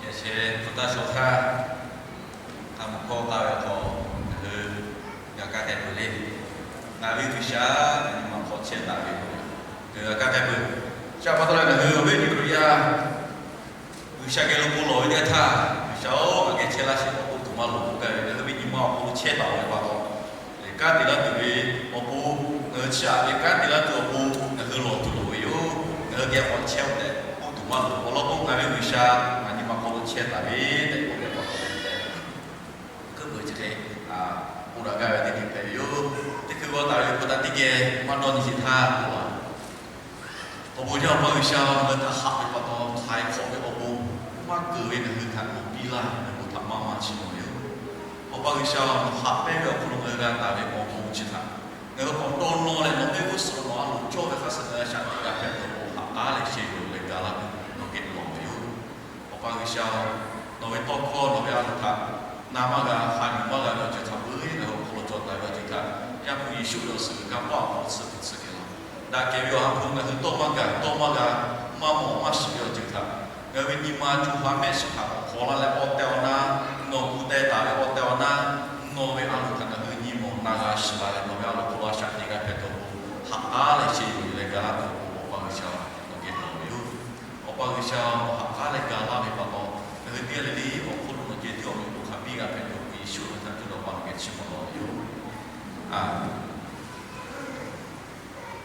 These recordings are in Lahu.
Yaꞈ sheh hpu taˇ shaw htaˇ, hk'a mawˬ hkawˇ k'aˇ ve hk'aw, ngaˬ hui g'a kaˇ k'ai peuˬ le. Ngaˬ ve G'uiˬsha, ngaˬ nyi ma hk'aw chehˇ taˍ ve, ngaˬ hui g'a kaˇ k'ai peuˬ. Chi pa taw leh ngaˬ hui awˬ viˉ awˬ nyi Hkriꞈ yaˇ, G'uiˬsha geh lo bon lawˬ ve teˇ yanˇ htaˇ, G'uiˬsha-oˬ, ngaˬ geh chehˇ laˇ sheˍ k'awꞈ k'oˆ tuˬ maˇ loˍ k'oˆ gaˇ ve, ngaˬ hui ve nyi ma awˬ hk'aw lo chehˇ taˍ ve pa taw, lehˬ kanˉ te laˇ tuˬ ve awˬ pon, ngaˬ hui chi aꞈ ve kanˉ te laˇ tuˬ awˬ pon ngaˬ hui lawˬ tuˬ loˍ ve yoˬ. Ngaˬ hui geh k'awꞈ chehˇ-oˬ tehꞈ k'oˆ tuˬ maˇ loˍ. Awˬ lawn k'o, ngaˬ ve G'uiˬsha ngaˬ nyi ma hk'aw lo chehˇ taˍ ve tehꞈ k'oˆ ve pa taw leh, hkui peuˬ chi hk'e k'oˆ daꞈ gaˇ ve teˇ ceuˬ hpehꞈ ve yoˬ. Teˇ hkui g'aw taˍ ve hpu taˇ teˇ geh maˇ dawˇ nyi sheˍ htaˇ k'oˆ laˇ. Awˬ bon jaˇ, Awˬ pa G'uiˬsha, nawˬ hui htaꞈ haꞈ ve pa taw, htaiˍ hk'awꞈ ve awˬ bon maˇ keunˍ ve ngaˬ hui htaꞈ nawˬ piˇ laˇ, ngaˬ hui htaꞈ maˇ maˇ chi mawˬ ve yoˬ. Awˬ pa G'uiˬsha, nawˬ haꞈ pehnˇ ve awˬ hk'aw lo ngaˬ hui g'a taˍ ve awˬ bon chi htaꞈ ngaˬ hui k'awꞈ dawˇ nawˇ leh, nawˬ ve g'uˇ suhˍ nawˬ a loˍ cawˇ ve hk'a suh ngaˬ hui shaꞈ teꞈ g'a hpehꞈ tuˬ awˬ bon haꞈ k'aˉ leh sheh yoˬ leh ga laˇ ve nawˬ geh lawˬ ve yoˬ. Awˬ pa G'uiˬsha, nawˬ ve tawˇ hkawˇ nawˬ ve a loˍ htaꞈ na maˇ g'a, ha yuˬ maˇ g'a ve awˬ ceuˬ htaꞈ peu-eˬ ngaˬ hui awˬ hk'aw lo cawˬ taˍ ve awˬ ceuˬ htaꞈ Yaˇ hpu Yeˍsuˆ ve awˬ suhˍ g'uiˬ kanˇ paˆ awˬ hk'aw lo tsuhˇ hpu tsuhˇ kehˬ laˇ. Daꞈ kehˬ ve Awˬ ha hpu ngaˬ hui tawˇ maˇ gaˬ, tawˇ maˇ g'a, maˇ mawˬ maˇ shiˍ ve awˬ ceuˬ htaꞈ ngaˬ hui ve nyi ma co ha mehˆ shiˍ htaꞈ k'awꞈ hk'aw laˇ leh, awˬ tehˬ awˬ na nawˬ gu teh taˍ ve awˬ tehˬ awˬ na nawˬ ve a loˍ htaꞈ ngaˬ hui nyi mawˬ na g'a shiˍ la leh, nawˬ ve a loˍ hk'aw lo a shaꞈ teꞈ g'a hpehꞈ tuˬ awˬ bon haꞈ k'aˉ leh sheh yoˬ leh ga laˇ tuˬ awˬ bon Awˬ pa G'uiˬsha nawˬ geh lawˬ ve yoˬ. Awˬ pa G'uiˬsha, nawˬ haꞈ k'aˉ leh ga laˇ ve pa taw, ngaˬ hui teˇ g'aˇ le le awˬ hk'oˆ lo nawˬ ceh tiˉ awˬ meꞈ awˬ hk'aˇ piˇ g'a hpehꞈ tuˬ, Yeˍsuˆ ve htaꞈ cuˇ lawˬ pa nawˬ geh chiˇ mvuh lawˬ ve yoˬ.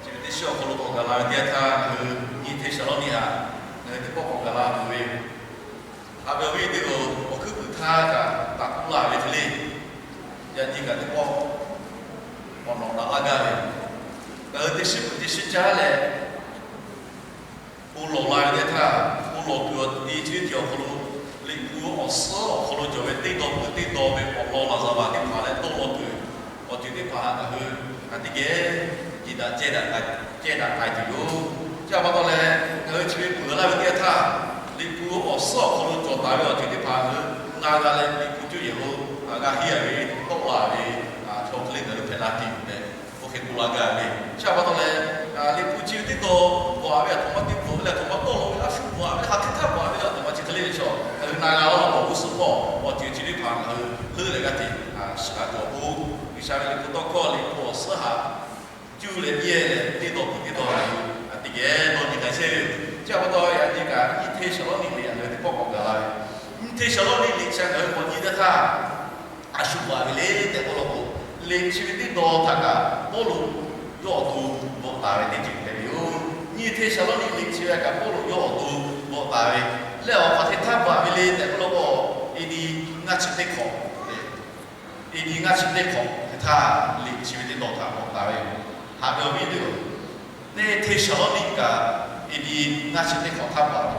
Chi ve teˇ shiˉ awˬ hk'aw lo k'awꞈ gaˬ la ve teˇ yanˇ htaˇ, ngaˬ hui nyiˇ hteˇ Saˍlawˇniˆ htaꞈ ngaˬ hui teˇ pawˆ k'awꞈ gaˬ la tuˬ ve, haꞈ ve awˬ viˉ teˇ g'aˇ awˬ hkuiˉ puiˍ htaˇ kaꞈ taꞈ k'oˆ laˇ ve hk'e le, yaꞈ nyi kaꞈ teˇ pawˆ k'awꞈ nawꞈ daꞈ laˇ gaˇ ve, ngaˬ hui teˇ shiˉ puiˍ teˇ shiˉ caˉ leh bon lawˬ la ve teˇ htaˇ, bon lawˬ kuiˬ awˬ ti chi teˇ ceuˬ awˬ hk'aw lo, Liꞈ hpu awˬ suhˉ awˬ hk'aw lo cawˬ ve teˇ dawˇ peuˬ teˇ dawˇ ve awˬ lawn laˬ zaˍ vaˬ teˇ hpaˍ leh dawˇ law kuiˬ awˬ ceuˬ teˇ hpaˍ htaꞈ ngaˬ hui hk'aˬ teˇ geh jiˬ daꞈ cehˇ daꞈ k'ai, cehˇ daꞈ k'ai tuˬ yoˬ. Chi pa taw leh, ngaˬ hui chi ve peuˬ laˇ ve teˇ yanˇ htaˇ, Liꞈ hpu awˬ suhˉ awˬ hk'aw lo cawˬ taˍ ve awˬ ceuˬ teˇ hpaˍ ngaˬ hui na g'a leh, Liꞈ hpu cuˇ yehˬ lo g'a henˇ a ve, tawˆ la ve, chaw hk'e le ngaˬ hui hpehꞈ la tuˬ yoˬ tehꞈ, oˇ hk'e k'oˆ laˇ gaˇ ve. Chi pa taw leh, Liꞈ hpu chi ve teˇ dawˇ bvuhꞈ a ve a htoꞈ ma teˇ bvuhꞈ leh, a htoꞈ ma tawˆ la ve a shu bvuhꞈ a ve hk'aˬ hk'e htaˇ bvuhꞈ a ve le, a htoꞈ ma chi hk'e le ve chaw ngaˬ hui na g'a laˇ law k'o, g'uˇ suhˍ hpawˇ awˬ ceuˬ chi teˇ hpaˍ ngaˬ hui leuˉ leh g'aˇ hteꞈ shiˍ la tuˬ awˬ pon, G'uiˬsha ve Liꞈ hpu tawˇ hkawˇ Liꞈ hpu awˬ suhˉ htaꞈ cuˇ leh yehˇ leh teˇ dawˇ peuˬ teˇ dawˇ ngaˬ hui teˇ geh dawˇ nyi k'ai chehˇ ve yoˬ. Chi pa taw yaꞈ nyi kaꞈ nyiˇ hteˇ Saˍlawˇniˆ liꞈ ngaˬ hui teˇ pawˆ k'awꞈ gaˬ la ve, nyiˇ hteˇ Saˍlawˇniˆ liꞈ chi ngaˬ hui k'awꞈ nyi teˇ htaˇ, a shu bvuhꞈ a ve le tehꞈ k'oˆ law k'o, liꞈ chi ve teˇ dawˇ htaꞈ kaꞈ Pawˇluꞈ yawˇ awˬ to bvuhꞈ taˍ ve teˇ ceuˬ hpehꞈ ve yoˬ. Nyiˇ hteˇ Saˍlawˇniˆ liꞈ chi ve kaꞈ Pawˇluꞈ yawˇ awˬ to bvuhꞈ taˍ ve leh, awˬ hk'aˬ hk'e htaˇ bvuhꞈ a ve le tehꞈ k'oˆ law k'o, A D ngaˇ chi teˇ hk'awꞈ, A D ngaˇ chi teˇ hk'awꞈ hk'e htaˇ liꞈ chi ve teˇ dawˇ htaꞈ bvuhꞈ taˍ ve yoˬ. Haꞈ ve awˬ viˉ teˇ hpaˍ, teˇ hteˇ Saˍlawˇniˆ kaꞈ A D ngaˇ chi teˇ hk'awꞈ htaˇ bvuhꞈ ve.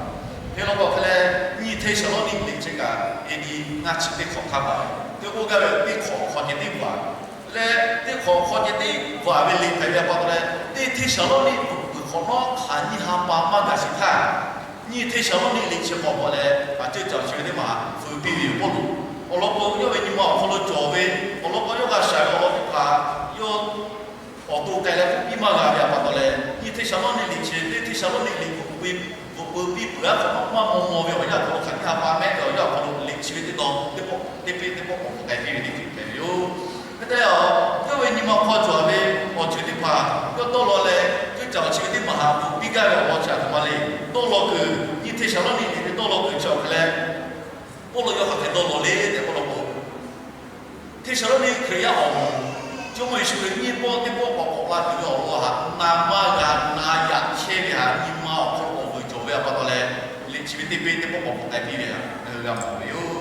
Hk'e law k'o hk'e leh, nyiˇ hteˇ Saˍlawˇniˆ liꞈ chi kaꞈ A D ngaˇ chi teˇ hk'awꞈ htaˇ bvuhꞈ ve. Teˇ k'oˆ gaˇ ve teˇ hk'awꞈ hk'aw ceh tiˉ bvuhꞈ leh, teˇ hk'awꞈ hk'aw ceh tiˉ bvuhꞈ ve liꞈ hpehꞈ ve pa taw leh, teˇ hteˇ Saˍlawˇniˆ peuˬ hk'awꞈ nawˉ hk'aˬ nyiˇ ha pa maˇ gaˬ sheˍ htaˇ, nyiˇ hteˇ Saˍlawˇniˆ liꞈ chi k'awꞈ bvuhꞈ leh, a ceuˇ caˬ chi ve teˇ maˬ feu piˇ ve yoˬ Pawˇluꞈ. Awˬ lawn k'o, yawˇ ve nyi ma awˬ hk'aw lo cawˬ ve, awˬ lawn k'o yawˇ g'a shaˍ ve awˬ lawn teˇ hpaˍ yawˇ awˬ to k'ai leh k'oˆ piˇ maˇ g'a ve pa taw leh, nyiˇ hteˇ Saˍlawˇniˆ liꞈ chi teˇ hteˇ Saˍlawˇniˆ liꞈ k'o, veuꞈ peu piˇ peuˬ a hk'awꞈ nawˉ maˇ maw maw ve awˬ yanˇ awˬ hk'aw lo hk'aˬ nyiˇ ha pa mehˆ ve awˬ yanˇ awˬ hk'aw lo liꞈ chi ve teˇ dawˇ teˇ pawˆ teˇ peˆ teˇ pawˆ k'awꞈ k'ai piˇ ve teˇ ceuˬ hpehꞈ ve yoˬ. Hk'e te a, yawˇ ve nyi ma hk'aw cawˬ ve awˬ ceuˬ teˇ hpaˍ yawˇ dawˇ law leh, ceuˇ caˬ awˬ chi ve teˇ maˬ haꞈ bvuhꞈ piˇ gaˇ ve awˬ lawn chi a htoꞈ ma le. Dawˇ law kuiˬ, nyiˇ hteˇ Saˍlawˇniˆ liꞈ ve dawˇ law kuiˬ chi awˬ hk'e leh, Pawˇluꞈ yawˇ hk'aˬ hk'e dawˇ law le tehꞈ k'oˆ law k'o, Hteˇsaˍlawˇniˆ Hkriꞈ yaˇ awˬ moˍ, Jawˇmawˇ Yeˍsuˆ Hkriꞈ nyiˇ pawˆ teˇ pawˆ k'awꞈ k'awꞈ la tuˬ ve awˬ lawn htaꞈ na maˇ g'a, na yaꞈ chehˇ ve htaꞈ nyi ma awˬ hk'aw lo awˬ vuiˬ cawˬ ve pa taw leh, liꞈ chi ve teˇ peˆ teˇ pawˆ k'awꞈ k'awꞈ k'ai piˇ ve htaꞈ ngaˬ hui g'a mawˬ ve yoˬ.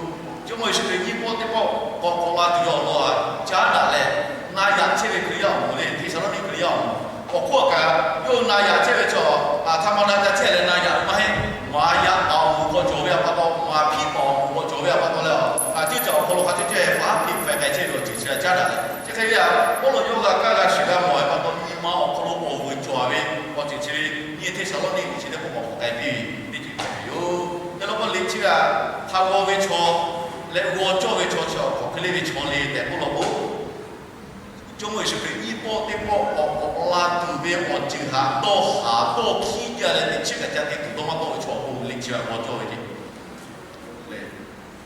Jawˇmawˇ Yeˍsuˆ Hkriꞈ nyiˇ pawˆ teˇ pawˆ k'awꞈ k'awꞈ la tuˬ ve awˬ lawn htaꞈ caˉ daꞈ leh, na yaꞈ chehˇ ve Hkriꞈ yaˇ awˬ moˍ le, Hteˇsaˍlawˇniˆ Hkriꞈ yaˇ awˬ moˍ awˬ hk'oˆ kaꞈ, yawˇ hui na yaꞈ chehˇ ve chaw, a htaꞈ ma na ca chehˇ leh na yaꞈ maˇ heˆ. Maˍ yaꞈ awˬ moˍ k'awꞈ cawˬ ve pa taw, maˍ hpiˇ paˍ awˬ moˍ k'awꞈ cawˬ ve pa taw leh, a ceuˇ caˬ awˬ hk'aw lo hk'a ceuˇ ceuˇ hpaˍ hpiˇ hpehꞈ k'ai chehˇ ve awˬ ceuˬ chi htaꞈ caˉ daꞈ leh, chi hk'e ve htaꞈ Pawˇluꞈ yawˇ g'a kaˇ g'a shiˍ g'a mawˬ ve pa taw, nyi ma awˬ hk'aw lo awˬ vuiˬ cawˬ ve awˬ ceuˬ chi ve, nyiˇ Hteˇsaˍlawˇniˆ liꞈ chi teˇ pawˆ k'awꞈ k'ai piˇ ve teˇ ceuˬ hpehꞈ ve yoˬ. Hk'e law k'o, liꞈ chi ve htaꞈ hk'a g'aw ve chaw leh g'aw cawˇ ve chaw chi awˬ hk'aw hk'e le ve chaw le tehꞈ k'oˆ law k'o, Jawˇmawˇ Yeˍsuˆ Hkriꞈ nyiˇ pawˆ teˇ pawˆ k'awꞈ k'awꞈ la tuˬ ve awˬ ceuˬ htaꞈ dawˇ haˍ dawˇ hkiˉ jaˇ leh, teꞈ chiˉ kaꞈ ca te tuˬ dawˇ maˇ dawˇ ve chaw awˬ hk'aw lo liꞈ chi ve htaꞈ g'aw cawˇ ve ce.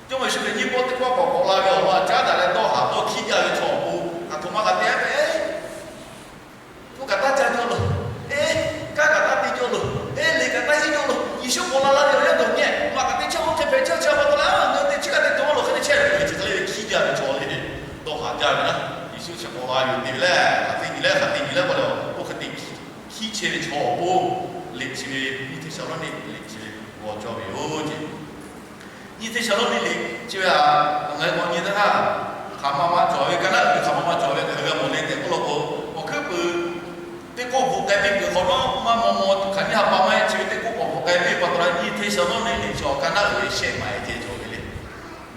Jawˇmawˇ Yeˍsuˆ Hkriꞈ nyiˇ pawˆ teˇ pawˆ k'awꞈ k'awꞈ la ve awˬ lawn a caˉ daꞈ leh dawˇ haˍ dawˇ hkiˉ jaˇ ve chaw awˬ pon, aˬ htoꞈ ma kaꞈ te a ve, tuˉ kaꞈ taˇ ca jaw loˬ, eˬ, kanˉ kaꞈ taˇ te jaw loˬ, eˬ, liꞈ kaꞈ taˇ henˇ jaw loˬ, Yeˍsuˆ k'awꞈ la la ve awˬ yanˇ dawˬ nyi-ehˍ maꞈ kaꞈ te chehˇ, oˇ hk'e hpehꞈ chehˇ chi a pa taw leh, a, ngaˬ hui te chi kaꞈ te tuˬ maˇ loˬ hk'e te chehˇ ve, chi hk'e le ve hkiˉ jaˇ ve chaw le, dawˇ haˍ jaˇ ve naˉ. Yeˍsuˆ chi k'awꞈ la ve yoˬ te ve leh, hk'aˬ te nyi leh, hk'aˬ te nyi leh k'o le, oˇ hk'e te hkiˉ chehˇ ve chaw awˬ pon, liꞈ chi ve, nyiˇ Hteˇsaˍlawˇniˆ liꞈ chi ve g'aw cawˇ ve yoˬ ce. Nyiˇ Hteˇsaˍlawˇniˆ liꞈ chi ve a, ngaˬ hui k'awꞈ nyi teˇ htaˇ, hk'aˬ ma ma cawˬ ve, ka naˉ uiˍ ve hk'aˬ ma ma cawˬ ve ngaˬ hui g'a mawˬ le tehꞈ k'oˆ law k'o, awˬ hkuiˉ puiˍ teˇ k'oˆ bvuhꞈ k'ai piˇ peuˬ hk'awꞈ nawˉ maˇ maw maw hk'aˬ nyiˇ ha pa maˇ heˆ, chi ve teˇ k'oˆ k'awꞈ bvuhꞈ k'ai piˇ pa taw leh, nyiˇ Hteˇsaˍlawˇniˆ liꞈ chi awˬ ka naˉ uiˍ ve shehˆ maˬ e ceh cawˬ ve le.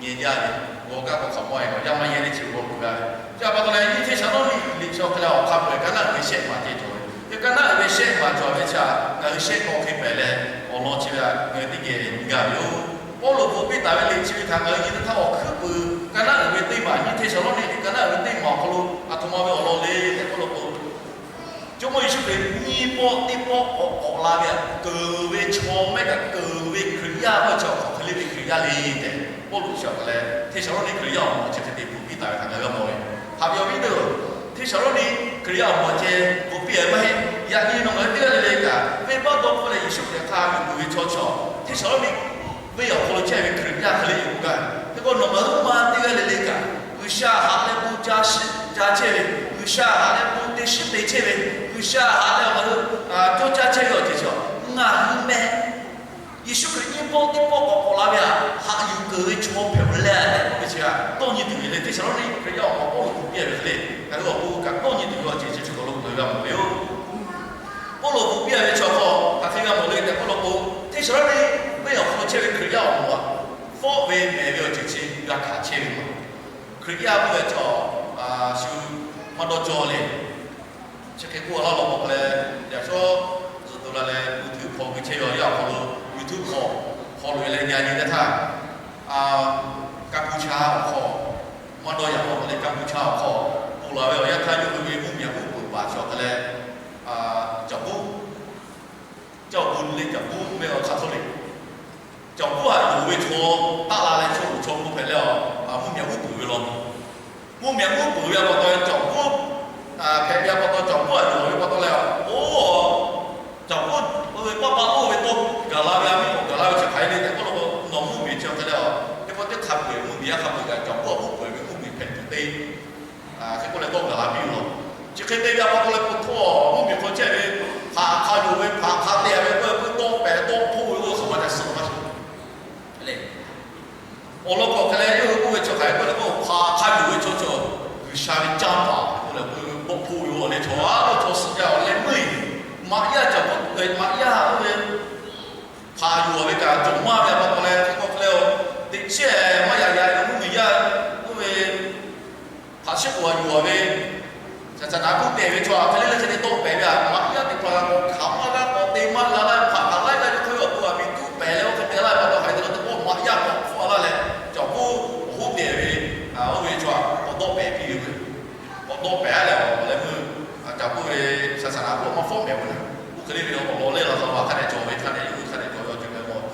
Nyi jaˇ ve, g'aw gaˇ k'o hk'aˬ ma e k'awꞈ yaˇ maˇ yehˇ le chi g'aw kuˬ g'a ve. Chi a pa taw leh nyiˇ Hteˇsaˍlawˇniˆ liꞈ chi awˬ hk'e leh awˬ hk'a peu-eˬ ka naˉ uiˍ ve shehˆ maˬ ceh cawˬ ve. Chi ka naˉ uiˍ ve shehˆ maˬ cawˬ ve chi a, ngaˬ hui shehˆ k'awꞈ hk'e pehˍ leh, awˬ lawn chi ve a ngaˬ hui teˇ geh nyi gaˇ ve yoˬ. Pawˇluꞈ k'oˆ piˇ taˍ ve liꞈ chi ve htaꞈ ngaˬ hui nyi teˇ htaˇ awˬ hkuiˉ puiˍ ka naˉ uiˍ ve teˇ maˬ, nyiˇ Hteˇsaˍlawˇniˆ liꞈ ka naˉ uiˍ ve teˇ maˬ awˬ hk'aw lo aˬ htoꞈ ma ve awˬ lawn le tehꞈ k'oˆ law k'o, Jawˇmawˇ Yeˍsuˆ Hkriꞈ nyiˇ pawˆ teˇ pawˆ k'awꞈ k'awꞈ la ve a, keunˍ ve chaw mehˆ kaꞈ keunˍ ve Hkriꞈ yaˇ maˇ heˆ, chaw hk'aˬ hk'e le ve Hkriꞈ yaˇ le tehꞈ Pawˇluꞈ chi awˬ hk'aw leh Hteˇsaˍlawˇniˆ Hkriꞈ yaˇ awˬ moˍ chi hk'e te bvuhꞈ piˇ taˍ ve htaꞈ ngaˬ hui g'a mawˬ ve. Haꞈ ve awˬ viˉ teˇ-oˬ, Hteˇsaˍlawˇniˆ Hkriꞈ yaˇ awˬ moˍ ceh bvuhꞈ piˇ-e maˇ heˆ. Yaꞈ nyi nawˬ ngaˬ hui teˇ g'aˇ le le kaꞈ venˇbaˆ dawˇ hpfuhˆ leh Yeˍsuˆ Hkriꞈ hk'a yuˬ peuˬ ve chaw chi, Hteˇsaˍlawˇniˆ venˇ awˬ hk'aw lo chehˇ ve Hkriꞈ yaˇ hk'e le yoˬ k'oˆ gaˇ. Hk'e k'o nawˬ ngaˬ hui ma teˇ g'aˇ le le kaꞈ G'uiˬsha haꞈ leh bon ca shiˉ ca chehˇ ve, G'uiˬsha haꞈ leh bon te shiˉ te chehˇ ve, G'uiˬsha haꞈ leh awˬ ngaˬ hui cawˇ caˇ chehˇ ve awˬ ceuˬ chi, ngaˬ hui meh Yeˍsuˆ Hkriꞈ nyiˇ pawˆ teˇ pawˆ k'awꞈ k'awꞈ la ve a, haꞈ yuˬ keunˍ ve chaw hpehꞈ-oˬ leh tehꞈ k'oˆ ve chi a, dawˇ nyi tuˬ ve le. Hteˇsaˍlawˇniˆ Hkriꞈ yaˇ awˬ moˍ Pawˇluꞈ k'oˆ piˇ-a ve hk'e le, ngaˬ hui awˬ pon kaꞈ dawˇ nyi tuˬ ve awˬ ceuˬ chi chi kaꞈ lo ngaˬ hui g'a mawˬ ve yoˬ. Pawˇluꞈ k'oˆ piˇ-a ve chi awˬ hk'aw hk'aˬ hk'e g'a mawˬ le tehꞈ k'oˆ law k'o, Hteˇsaˍlawˇniˆ venˇ awˬ hk'aw lo chehˇ ve Hkriꞈ yaˇ awˬ moˍ a, fawˆ ve mehˍ ve awˬ ceuˬ chi g'a hkanˍ chehˇ ve ma. Hkriꞈ yaˇ k'oˆ ve chi a, shu maˇ dawˇ cawˇ le. Chi hk'e k'oˆ laˇ law k'o hk'e leh, yaꞈ shawˉ zuhꞈ to la leh YouTube hk'aw gui chehˇ ve awˬ yanˇ awˬ hk'aw lo, YouTube hk'aw hk'aw loꞈ-e leh nyi nyi teˇ htaˇ, Kaˇ puˇ chaˇ awˬ hk'aw maˇ dawˇ yaꞈ k'o hk'e leh, Kaˇ puˇ chaˇ awˬ hk'aw ponˬ laˬ ve awˬ yanˇ htaˇ, yawˇ hui ve mvuhˇmiˬ awˬ g'uˇ peuˬ paˍ chi awˬ hk'e leh, Caˬ puˇ, Caˇ awˬ bon le Caˬ puˇ meh awˬ hk'aˬ hk'e le, Caˬ puˇ haꞈ yonˍ ve chaw taˆ la leh, chaw uiˍ chaw bon hpehꞈ leh a, mvuhˇmiˬ awˬ g'uˇ peuˬ ve law. Mvuhˇmiˬ awˬ g'uˇ peuˬ ve a pa taw, Caˬ puˇ hpehꞈ ve a pa taw, Caˬ puˇ haꞈ yonˍ ve pa taw leh, oˇ, Caˬ puˇ oˇ ve paˆ paˆ oˇ ve tawˇ gaˬ la ve a, miˇ k'awꞈ gaˬ la ve chi hk'aˬ hk'e le tehꞈ k'oˆ law k'o, nawˬ mvuhˇmiˬ chi awˬ hk'e leh a, teˇ pawˆ teˇ hk'a peu-eˬ mvuhˇmiˬ yaˇ hk'a peu-eˬ kaꞈ Caˬ puˇ awˬ g'uˇ peuˬ ve mvuhˇmiˬ hpehꞈ tuˬ te hk'e k'oˆ leh tawˇ gaˬ la piˇ ve law. Chi hk'e te ve a pa taw leh, po htawˇ mvuhˇmiˬ hk'aw chehˇ ve hpaꞈ hk'a yonˍ ve, hpaꞈ hk'a te ve, k'oˆ ve k'o, tawˇ pehˍ tawˇ hpoˇ ve k'o, hk'aˬ ma ca suh maˇ suh le. Awˬ lawn k'awꞈ hk'e leh, yawˇ hui k'oˆ ve chi hk'aˬ hk'e k'oˆ leh k'o, hpaꞈ hk'a yonˍ ve chaw chi, G'uiˬsha ve canˇ paˍ k'oˆ leh k'oˆ ve, tawˇ hpoˇ ve a leh chaw a, chaw suh jaˇ awˬ leh meuˇ maꞈ yaˇ Caˬ puˇ maꞈ yaˇ oˇ ve hpaꞈ yonˍ ve kaꞈ cawˬ maˇ ve a pa taw leh, hk'e k'oˆ hk'e leh, teꞈ chehˇ maˇ yaꞈ yaꞈ ve mvuhˇmiˬ yaˇ oˇ ve hpaꞈ shiˉ k'oˍ htaꞈ yonˍ ve, saˍsaˍnaˍ htaꞈ kuˇ tehˬ ve chaw hk'e le le hk'e te tawˆ pehˍ ve a, maꞈ yaˇ teˇ hpaˍ k'awꞈ hkanˍ maˇ g'a k'awꞈ te maˇ g'a laˇ, hpaꞈ hk'aˬ laiˉ g'a ve hk'e awˬ to a miˬ tuˉ pehˍ leh oˇ hk'e te laˇ ve pa taw, hk'aˬ hk'e te la teˇ pawˆ maꞈ yaˇ k'awꞈ hpfuhˆ laˇ leh, Caˬ puˇ awˬ hoˉ tehˬ ve oˇ ve chaw k'awꞈ dawˆ pehˍ piˇ ve, k'awꞈ dawˆ pehˍ leh awˬ leh meuˇ Caˬ puˇ ve saˍsaˍnaˍ hpawˇ maˇ fawˉ mehˍ ve naˍ, oˇ hk'e le ve awˬ lawn lehˬ, laˬ hk'a va hk'a dehꞈ cawˬ ve, hk'a dehꞈ yawˇ hui hk'a dehꞈ cawˬ ve awˬ ceuˬ hpehꞈ maˇ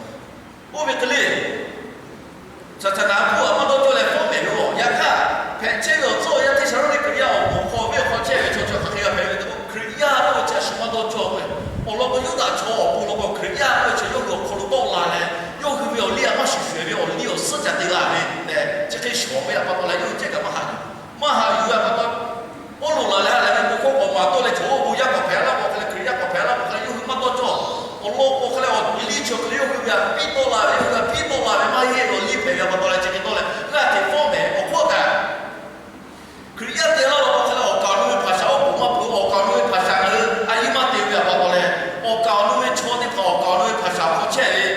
Oˇ ve hk'e le, saˍsaˍnaˍ hpawˇ htaꞈ maˇ dawˇ cawˇ leh fawˉ mehˍ ve a, yaꞈ hk'aˇ hpehꞈ chehˇ ve awˬ tcuhˉ awˬ yanˇ Hteˇsaˍlawˇniˆ Hkriꞈ yaˇ awˬ moˍ hk'aw venˇ awˬ hk'aw chehˇ ve chaw chi hk'aˬ hk'e g'a hpehꞈ ve tehꞈ k'o, Hkriꞈ yaˇ oˇ ve chi a shu maˇ dawˇ cawˇ ve. Awˬ lawn k'o, Yuˇdaꞈ chaw awˬ pon law k'o, Hkriꞈ yaˇ oˇ ve chi yawˇ hui awˬ hk'aw lo tawˆ la leh, yawˇ hui ve awˬ liˇ a maˇ shuˍ shuˍ ve awˬ liˇ awˬ suhˉ ca te la ve tehꞈ chi hk'e shawˍ ve a pa taw leh, yawˇ hui ceh kaꞈ maˇ haꞈ yuˬ. Maˇ haꞈ yuˬ ve a pa taw, Pawˇluꞈ laˬ leh ha lehˬ ve bon hkawˇ k'awꞈ maˍ tawˆ leh, chaw oˇ bon yaˇ k'awꞈ hpehꞈ laˇ k'o hk'e leh, Hkriꞈ yaˇ k'awꞈ hpehꞈ laˇ k'o hk'e leh, yawˇ hui maˇ dawˇ cawˇ. Awˬ lawn k'o hk'e leh, awˬ liˇ chi awˬ hk'e leh yawˇ hui ve a piˇ tawˆ la ve, yawˇ hui a piˇ tawˆ la ve maˇ heˆ ve awˬ liˇ hpehꞈ ve a pa taw leh, chi hk'e tawˆ leh g'aˇ hteꞈ fawˉ mehˍ awˬ hk'oˆ kaꞈ, Hkriꞈ yaˇ te laˇ law k'o hk'e leh, awˬ kaˍ awˬ nu ve hpaˍ shaˍ oˉ k'oˍ maˇ peuˬ, awˬ kaˍ awˬ nu ve hpaˍ shaˍ ngaˬ hui a yiˇ maˇ te ve a pa taw leh, awˬ kaˍ awˬ nu ve chaw teˇ hpaˍ awˬ kaˍ awˬ nu ve hpaˍ shaˍ awˬ hk'aw chehˇ ve,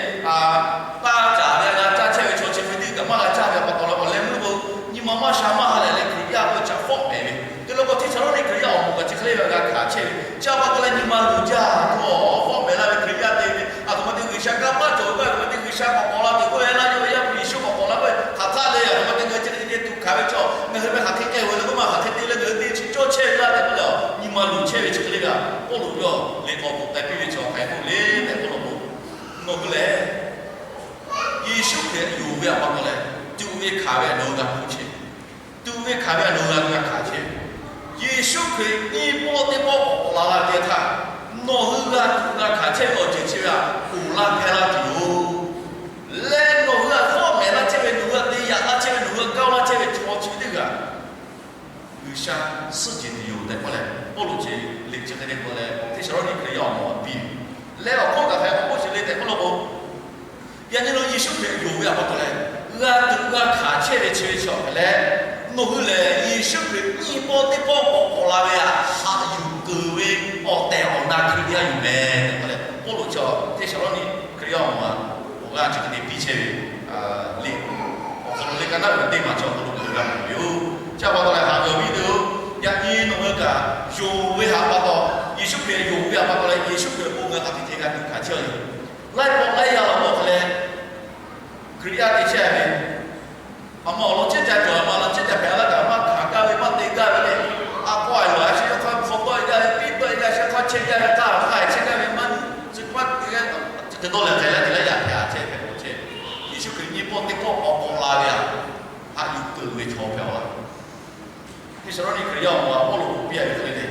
taˇ caˍ ve a g'a caˇ chehˇ ve chaw chi hk'e teˇ kaꞈ maˇ g'a caˇ ve a pa taw leh, awˬ leh meuˇ k'o nyi ma maˇ sha maˇ ha lehˬ leh Hkriꞈ yaˇ k'oˆ ve chi a fawˉ mehˍ ve. Te law k'o, Hteˇsaˍlawˇniˆ Hkriꞈ yaˇ awˬ moˍ kaꞈ chi hk'e le ve g'a hkanˍ chehˇ ve. Chi a pa taw leh nyi ma luˬ jaˇ k'o, fawˉ mehˍ laˇ ve Hkriꞈ yaˇ te ve, aˬ htoꞈ ma te G'uiˬsha kanˇ paˆ cawˬ ve k'o, aˬ htoꞈ ma te G'uiˬsha k'awꞈ k'awꞈ la tuˬ k'oˆ ve, laˇ yawˇ ve Yaˇ hpu Yeˍsuˆ k'awꞈ k'awꞈ la k'oˆ ve, hk'aˬ htaˇ leh aˬ htoꞈ ma te ngaˬ hui chi hk'e te tuˬ hkanˍ ve chaw, ngaˬ hui meh hk'aˬ hk'e k'ai-o ve le k'oˆ maˇ hk'aˬ hk'e te leh ngaˬ hui te chi cawˇ chehˇ ve laˇ tehꞈ k'oˆ leh, nyi ma luˬ chehˇ ve chi hk'e le ve a, Pawˇluꞈ yawˇ liꞈ k'awꞈ k'oˆ k'ai piˇ ve chi hk'aˬ hk'e k'oˆ le tehꞈ k'oˆ law k'o, nawˬ hui lehˬ Yeˍsuˆ Hkriꞈ yonˍ ve awˬ pa taw leh, tuꞈ ve hkanˍ ve nawˬ hui g'a hpuˇ chehˇ. Tuꞈ ve hkanˍ ve nawˬ hui g'a hkanˍ chehˇ. Yeˍsuˆ Hkriꞈ nyiˇ pawˆ teˇ pawˆ k'awꞈ k'awꞈ la laˇ ve teˇ htaˇ, nawˬ hui g'a tuꞈ g'a hkanˍ chehˇ ve awˬ ceuˬ chi ve htaꞈ ponˬ laˇ hpehˇ laˇ tuˬ yoˬ. Leh nawˬ hui htaꞈ fawˉ mehˍ laˇ chehˇ ve, nawˬ hui htaꞈ te yaꞈ laˇ chehˇ ve, nawˬ hui htaꞈ kaˇ laˇ chehˇ ve chaw chi teˇ g'aˇ G'uiˬsha suhˉ jehˬ tuˬ yoˬ tehꞈ k'oˆ leh, Pawˇluꞈ chi liꞈ chi hk'e te k'oˆ leh, Hteˇsaˍlawˇniˆ Hkriꞈ yaˇ awˬ moˍ htaꞈ piˇ ve. Leh awˬ hk'oˆ kaꞈ hk'e k'oˆ chi le tehꞈ k'oˆ law k'o, yaꞈ nyi lo Yeˍsuˆ Hkriꞈ yonˍ ve awˬ pa taw leh, g'a tuꞈ g'a hkanˍ chehˇ ve chi ve chi awˬ hk'e leh, nawˬ hui lehˬ Yeˍsuˆ Hkriꞈ nyiˇ pawˆ teˇ pawˆ k'awꞈ k'awꞈ la ve htaꞈ haꞈ yuˬ keunˍ ve awˬ tehˬ awˬ na Hkriꞈ yaˇ yoˬ meh tehꞈ k'oˆ leh, Pawˇluꞈ chi Hteˇsaˍlawˇniˆ Hkriꞈ yaˇ awˬ moˍ awˬ g'aˇ chi hk'e te piˇ chehˇ ve liꞈ awˬ hk'aw lo leh ka naˉ uiˍ ve teˇ maˬ chi awˬ hk'aw lo ngaˬ hui g'a mawˬ ve yoˬ. Chi awˬ pa taw leh haꞈ ve awˬ viˉ teˇ-oˬ, yaꞈ nyi nawˬ hui kaꞈ yonˍ ve htaꞈ pa taw, Yeˍsuˆ Hkriꞈ yonˍ ve htaꞈ pa taw leh Yeˍsuˆ Hkriꞈ awˬ pon ngaˬ hui hk'aˬ hk'e te g'a tuꞈ hkanˍ chehˇ ve le. Laiˉ pawˆ laiˉ yaˇ law k'o hk'e leh, Hkriꞈ yaˇ te chehˇ ve, aˬ ma awˬ lawn chehˇ ca cawˬ, aˬ ma lawn chehˇ ca hpehꞈ laˇ kaꞈ maˇ hkanˍ gaˇ ve maˇ te gaˇ ve le. A k'aw a loˬ a shehˍ hk'aˇ hpu tawˆ e gaˇ ve, piˇ tawˆ e gaˇ, shehˍ hk'aˇ chehˇ gaˇ ve, hk'aˇ hk'aˇ chehˇ gaˇ ve maˇ nuˇ, tcuh maˇ te gaˇ, chi hk'e dawˇ leh hk'e leh te leh yaꞈ hpehꞈ a chehˇ hpehꞈ k'o chehˇ. Yeˍsuˆ Hkriꞈ nyiˇ pawˆ teˇ pawˆ k'awꞈ k'awꞈ la ve htaꞈ haꞈ yuˬ keunˍ ve chaw hpehꞈ a laˇ. Hteˇsaˍlawˇniˆ Hkriꞈ yaˇ awˬ moˍ Pawˇluꞈ k'oˆ piˇ a ve hk'e le le,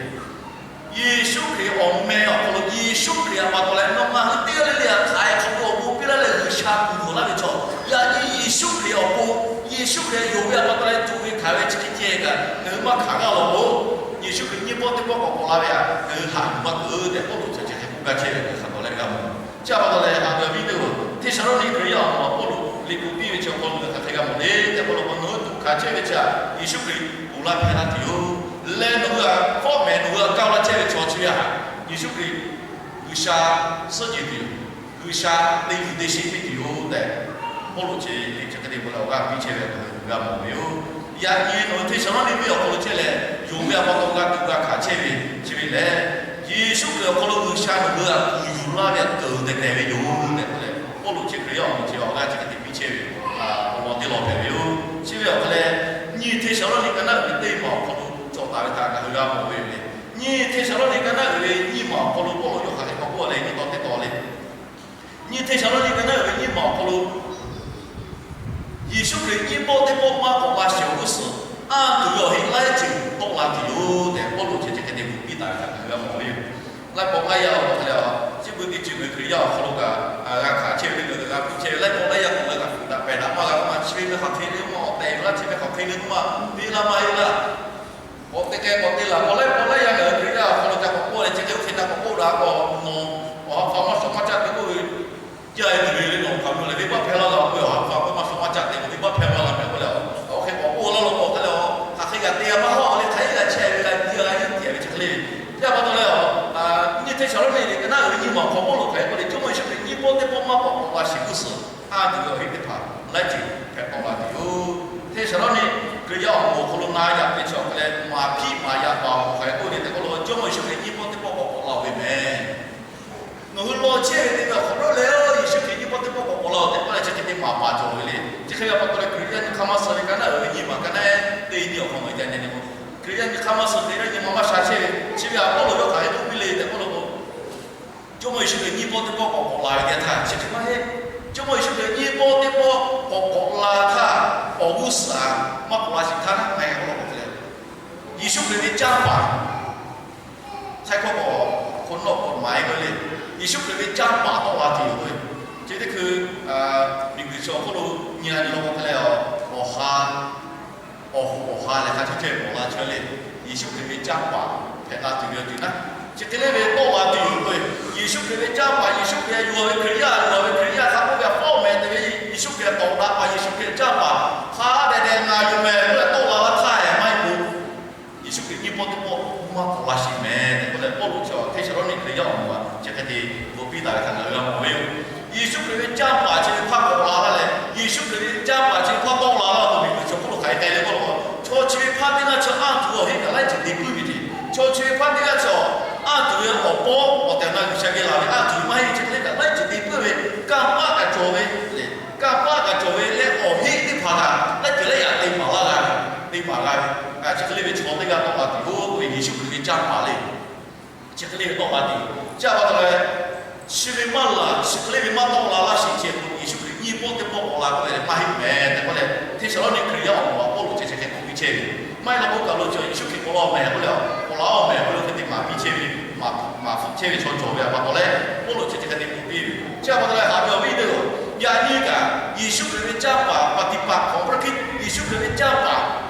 Yeˍsuˆ Hkriꞈ awˬ meh awˬ hk'aw lo, Yeˍsuˆ Hkriꞈ htaꞈ pa taw leh nawˬ ngaˬ hui teˇ g'aˇ le le htaꞈ htaiˍ hk'awꞈ ve awˬ bon piˇ laˇ leh G'uiˬsha kuˬ yuˬ laˇ ve chaw, yaꞈ nyi Yeˍsuˆ Hkriꞈ awˬ pon, Yeˍsuˆ Hkriꞈ yonˍ ve htaꞈ pa taw leh tuꞈ ve hkanˍ ve chi hk'e ceh kaꞈ ngaˬ hui maˇ hkanˍ g'aˇ law k'o, Yeˍsuˆ Hkriꞈ nyiˇ pawˆ teˇ pawˆ k'awꞈ k'awꞈ la ve htaꞈ ngaˬ hui haꞈ yuˬ maˇ keunˍ tehꞈ Pawˇluꞈ chi hk'e k'oˆ gaˇ chehˇ ve htaꞈ pa taw leh g'a mawˬ. Chi awˬ pa taw leh haꞈ ve awˬ viˉ teˇ-oˬ, Hteˇsaˍlawˇniˆ Hkriꞈ yaˇ awˬ moˍ Pawˇluꞈ liꞈ k'oˆ piˇ ve chi awˬ hk'aw lo ngaˬ hui hk'aˬ hk'e g'a mawˬ le tehꞈ k'oˆ law k'o, nawˬ hui tuꞈ hkanˍ chehˇ ve chi htaꞈ Yeˍsuˆ Hkriꞈ ponˬ laˇ hpehˇ laˇ tuˬ yoˬ. Leh nawˬ hui htaꞈ fawˉ mehˍ nawˬ hui htaꞈ kaˇ laˇ chehˇ ve chaw chi ve htaꞈ Yeˍsuˆ Hkriꞈ G'uiˬsha suhˉ jehˬ tuˬ yoˬ. G'uiˬsha te yuˬ te sheˆ piˇ tuˬ yoˬ tehꞈ Pawˇluꞈ chi liꞈ chi hk'e te k'oˆ leh awˬ g'aˇ piˇ chehˇ ve ngaˬ hui g'a mawˬ ve yoˬ. Yaꞈ nyi nawˬ hui Hteˇsaˍlawˇniˆ venˇ awˬ hk'aw lo chehˇ leh, yonˍ ve awˬ pa taw g'a tuꞈ g'a hkanˍ chehˇ ve chi ve lehˬ, Yeˍsuˆ Hkriꞈ awˬ hk'aw lo G'uiˬsha nawˬ hui htaꞈ kuˬ yuˬ laˇ ve htaꞈ keunˍ tehˬ tehˬ ve yoˬ tehꞈ k'oˆ leh, Pawˇluꞈ chi Hkriꞈ yaˇ awˬ moˍ chi awˬ g'aˇ chi hk'e te piˇ chehˇ ve awˬ lawn teˇ lawn hpehꞈ ve yoˬ. Chi ve awˬ hk'e leh, nyiˇ Hteˇsaˍlawˇniˆ ka naˉ uiˍ ve teˇ maˬ awˬ hk'aw lo cawˬ taˍ ve htaꞈ ngaˬ hui g'a mawˬ ve yoˬ le. Nyiˇ Hteˇsaˍlawˇniˆ ka naˉ uiˍ ve nyiˇ maˬ awˬ hk'aw lo Pawˇluꞈ yawˇ hk'aˬ hk'e k'awꞈ k'oˆ leh nyi taw teˇ taw le. Nyiˇ Hteˇsaˍlawˇniˆ ka naˉ uiˍ ve nyiˇ maˬ awˬ hk'aw lo Yeˍsuˆ Hkriꞈ nyiˇ pawˆ teˇ pawˆ maˇ k'awꞈ la sheˍ awˬ g'uˇ suhˍ, anˇ tuˬ ve awˬ heˆ laiˉ ceuˬ tawˆ la tuˬ yoˬ tehꞈ Pawˇluꞈ chi hk'e te bvuhꞈ piˇ taˍ ve htaꞈ ngaˬ hui g'a mawˬ ve yoˬ. Laiˉ pawˆ laiˉ yaˇ awˬ hk'aw lo, chi beuꞈ teˇ ceuˬ ngaˬ hui Hkriꞈ yaˇ awˬ hk'aw lo kaꞈ g'a hkanˍ chehˇ ve le, g'a hpuˇ chehˇ ve laiˉ pawˆ laiˉ yaˇ k'awꞈ g'a kaꞈ fuiˍ daꞈ pehˬ daꞈ maˇ g'a k'oˆ ma, chi ve hk'aˬ hk'e le maˇ awˬ tehˬ laˇ, chi ve hk'aˬ hk'e le k'oˆ ma, te laˇ maˇ heˆ laˇ. K'awꞈ te k'ai k'awꞈ te laˬ k'o, laiˉ pawˆ laiˉ yaˇ ngaˬ hui Hkriꞈ yaˇ awˬ hk'aw lo ca k'awꞈ k'oˆ leh, chi hk'e oˇ hk'e ca k'awꞈ k'oˆ daꞈ k'o, nawˬ awˬ ha hpu maˇ shawˍ maˇ caˆ te k'oˆ ve, jaˇ e tuˬ ve le, nawˬ hk'aˬ hk'e leh venˇbaˆ hpehˇ laˇ g'a k'oˆ ve, awˬ ha hpu maˇ shawˍ maˇ caˆ te k'o venˇbaˆ hpehˇ maˇ g'a meh k'oˆ leh, awˬ hk'e k'awꞈ k'oˆ laˇ law k'o hk'e leh, hk'aˬ hk'e g'a te g'a maˇ hawˉ le, hk'aˬ hk'e g'a chehˇ ve g'a te g'a yawˇ tiꞈ ve chi hk'e le. Chi pa taw leh, nyiˇ Hteˇsaˍlawˇniˆ liꞈ ka naˉ uiˍ ve nyiˇ maˬ awˬ hk'aw Pawˇluꞈ hk'aˬ hk'e k'oˆ le, Jawˇmawˇ Yeˍsuˆ Hkriꞈ nyiˇ pawˆ teˇ pawˆ maˇ k'awꞈ k'awꞈ la sheˍ g'uˇ suhˍ, anˇ tuˬ ve awˬ heˆ teˇ hpaˍ laiˉ ceuˬ hpehꞈ tawˆ la tuˬ yoˬ. Hteˇsaˍlawˇniˆ Hkriꞈ yaˇ awˬ moˍ awˬ hk'aw lo na yaꞈ ve chi awˬ hk'e leh, maˍ hpiˆ maˍ yaꞈ paˍ awˬ moˍ hk'aˬ hk'e k'oˆ le tehꞈ k'oˆ law k'o, Jawˇmawˇ Yeˍsuˆ Hkriꞈ nyiˇ pawˆ teˇ pawˆ k'awꞈ k'awꞈ la ve meh. Nawˬ hui law chehˇ ve teˇ g'aˇ awˬ hk'aw lo leh, Yeˍsuˆ Hkriꞈ nyiˇ pawˆ teˇ pawˆ k'awꞈ k'awꞈ la-oˬ tehꞈ k'oˆ leh chi hk'e te maˍ paˍ cawˬ ve le. Chi hk'e ve pa taw leh, Hkriꞈ yaˇ nyi hk'aˇ maˇ suh ve ka naˉ uiˍ ve nyiˇ maˬ ka naˉ teˇ nyiˇ awˬ hk'aw ngaˬ hui ca nyi le k'o, Hkriꞈ yaˇ nyi hk'aˇ maˇ suh, Hkriꞈ yaˇ nyi ma maˇ sha chehˇ ve chi ve htaꞈ Pawˇluꞈ yawˇ hk'aˬ hk'e k'oˆ piˇ le tehꞈ k'oˆ law k'o, Jawˇmawˇ Yeˍsuˆ Hkriꞈ nyiˇ pawˆ teˇ pawˆ k'awꞈ k'awꞈ la ve teˇ htaˇ chi hk'e maˇ heˆ. Jawˇmawˇ Yeˍsuˆ Hkriꞈ nyiˇ pawˆ teˇ pawˆ k'awꞈ k'awꞈ la htaˇ, awˬ g'uˇ suhˍ maˇ k'awꞈ la sheˍ htaˇ naˉ ngaˬ hui k'awꞈ la k'awꞈ te leh, Yeˍsuˆ Hkriꞈ ve canˇ paˍ, hk'e k'o, hk'aw nawˬ k'awꞈ maˍ e k'oˆ le, Yeˍsuˆ Hkriꞈ ve canˇ paˍ tawˆ la tuˬ yoˬ k'o, chi teˇ hkui miˬguiˬ chi awˬ hk'oˆ lo nyi a nyi law k'o hk'e leh, awˬ ha awˬ hoꞈ awˬ ha lehˬ hk'a chehˇ chehˇ ve k'awꞈ la chehˇ le. Yeˍsuˆ Hkriꞈ ve canˇ paˍ hpehꞈ la tuˬ ve awˬ ceuˬ naˉ, chi hk'e le ve tawˆ la tuˬ yoˬ k'o, Yeˍsuˆ Hkriꞈ ve canˇ paˍ, Yeˍsuˆ Hkriꞈ yuˬ ve Hkriꞈ yaˇ, yuˬ ve Hkriꞈ yaˇ hk'a k'oˆ ve htaꞈ fawˉ mehˍ te ve Yeˍsuˆ Hkriꞈ tawˍ daꞈ paˍ, Yeˍsuˆ Hkriꞈ canˇ paˍ hk'a dehꞈ dehꞈ ngaˬ yuˬ mehˍ k'oˆ leh tawˆ la laˇ htaˇ maˇ heˆ k'o, Yeˍsuˆ Hkriꞈ nyiˇ pawˆ teˇ pawˆ maˇ k'awꞈ la sheˍ mehˍ tehꞈ k'oˆ leh, Pawˇluꞈ chi Hteˇsaˍlawˇniˆ Hkriꞈ yaˇ awˬ moˍ htaꞈ chi hk'e te k'oˆ piˇ taˍ ve htaꞈ ngaˬ hui g'a mawˬ ve yoˬ. Yeˍsuˆ Hkriꞈ ve canˇ paˍ chi ve hpaˇ k'awꞈ la laˇ leh, Yeˍsuˆ Hkriꞈ ve canˇ paˍ chi ve hpaˇ tawˆ la laˇ k'o, miˬguiˬ chi awˬ hk'oˆ lo hk'aˬ hk'e k'ai le k'oˆ law k'o, chaw chi ve hpaˇ teˇ g'aˇ chi anˇ tuˬ ve awˬ heˆ kaꞈ laiˉ ceuˬ te puiˉ ve le. Chaw chi ve hpaˇ teˇ g'aˇ chi anˇ tuˬ ve awˬ pawˇ awˬ tehˬ awˬ na G'uiˬsha geh laˬ ve anˇ tuˬ ve maˇ heˆ, chi hk'e le kaꞈ laiˉ ceuˬ te puiˉ ve, kanˇ paˆ kaꞈ cawˬ ve le. Kanˇ paˆ kaꞈ cawˬ ve leh awˬ heˆ teˇ hpaˍ kaꞈ laiˉ ceuˬ laiˉ yaꞈ te maˍ laˇ g'a ve, te maˍ g'a ve, chi hk'e le ve chaw teˇ g'aˇ tawˆ la tuˬ yoˬ k'oˆ ve Yeˍsuˆ Hkriꞈ ve canˇ paˍ le. Chi hk'e le ve tawˆ la tuˬ yoˬ. Chi a pa taw leh, chi ve maˇ laˬ, chi hk'e le ve maˇ tawˆ la laˇ sheˍ chi k'o, Yeˍsuˆ Hkriꞈ nyiˇ pawˆ teˇ pawˆ k'awꞈ la k'oˆ ve Teˍsaˍlawˇniˆ Hkriꞈ yaˇ awˬ moˍ a Pawˇluꞈ chi chi hk'e k'oˆ piˇ chehˇ ve, maˇ heˆ law k'o, kaˬ lo chi Yeˍsuˆ Hkriꞈ k'awꞈ la-oˬ mehˍ k'oˆ leh, k'awꞈ la-oˬ mehˍ k'oˆ leh, hk'e te maˍ piˇ chehˇ ve, maˍ hpfuhˆ chehˇ ve chaw cawˬ ve pa taw leh, Pawˇluꞈ chi chi hk'e te k'oˆ piˇ ve. Chi pa taw leh haꞈ ve awˬ viˉ teˇ-oˬ, yaꞈ nyi kaꞈ Yeˍsuˆ Hkriꞈ ve canˇ paˍ, paˍ tiꞈ paˍ hk'awꞈ hpawˇ hkiˇ Yeˍsuˆ Hkriꞈ ve canˇ paˍ,